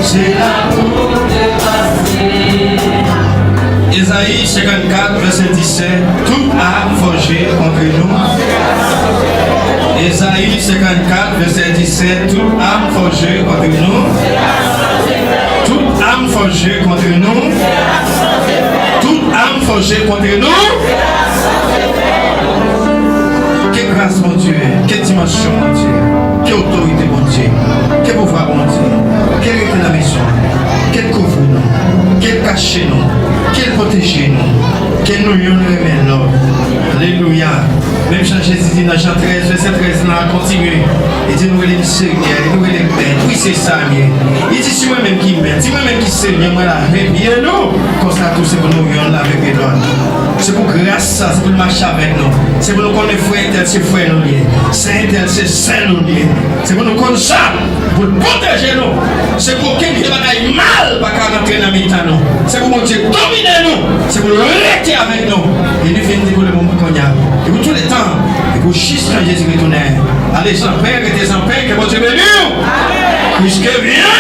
Se la pou te pase. Ezayi senkannkat, vèsè disèt, toute arme forgée contre nous. Ezayi senkannkat, vèsè disèt, toute arme forgée contre nous. Toute arme forgée contre nous. Toute arme forgée contre nous. Ke gras Bondye, ke dimansyon Bondye, ke otorite Bondye, ke pouvwa Bondye, ke l rete nan mezon, ke l kouvri nou, ke l kache nou, ke l pwoteje nou, ke nou youn renmen lòt. Alelouya. Menm jan Jezi di nan Jan trèz, vèsè trèz la, kontinye. Li di nou rele m Senyè, li di nou rele m Mèt. Wi, se sa m ye. Li di si mwen menm ki Mèt, si mwen menm ki Senyè, mwen lave pye nou. Konsa tou se pou nou youn lave pye lòt. Se pou gras sa, se pou l mache avèk nou. Se pou nou konnen frè entèl se frè nou l ye. Sè entèl se sè nou l ye. Se pou nou konn sa, pou l pwoteje nou. Se pou okenn vye bagay mal pa ka rantre nan mitan nou. Se pou Bondye domine nou. Se pou l rete avèk nou. E li vin di pou lemonn kounye a. E pou tout le tan. E pou jistan Jezi retounen. Allez en paix, rete an pè, ke Bondye beni w. Puisque bien.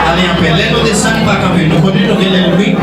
Allez en paix. Lè nou desann, nou pa kanpe. Nou konnen nou gen lènmi.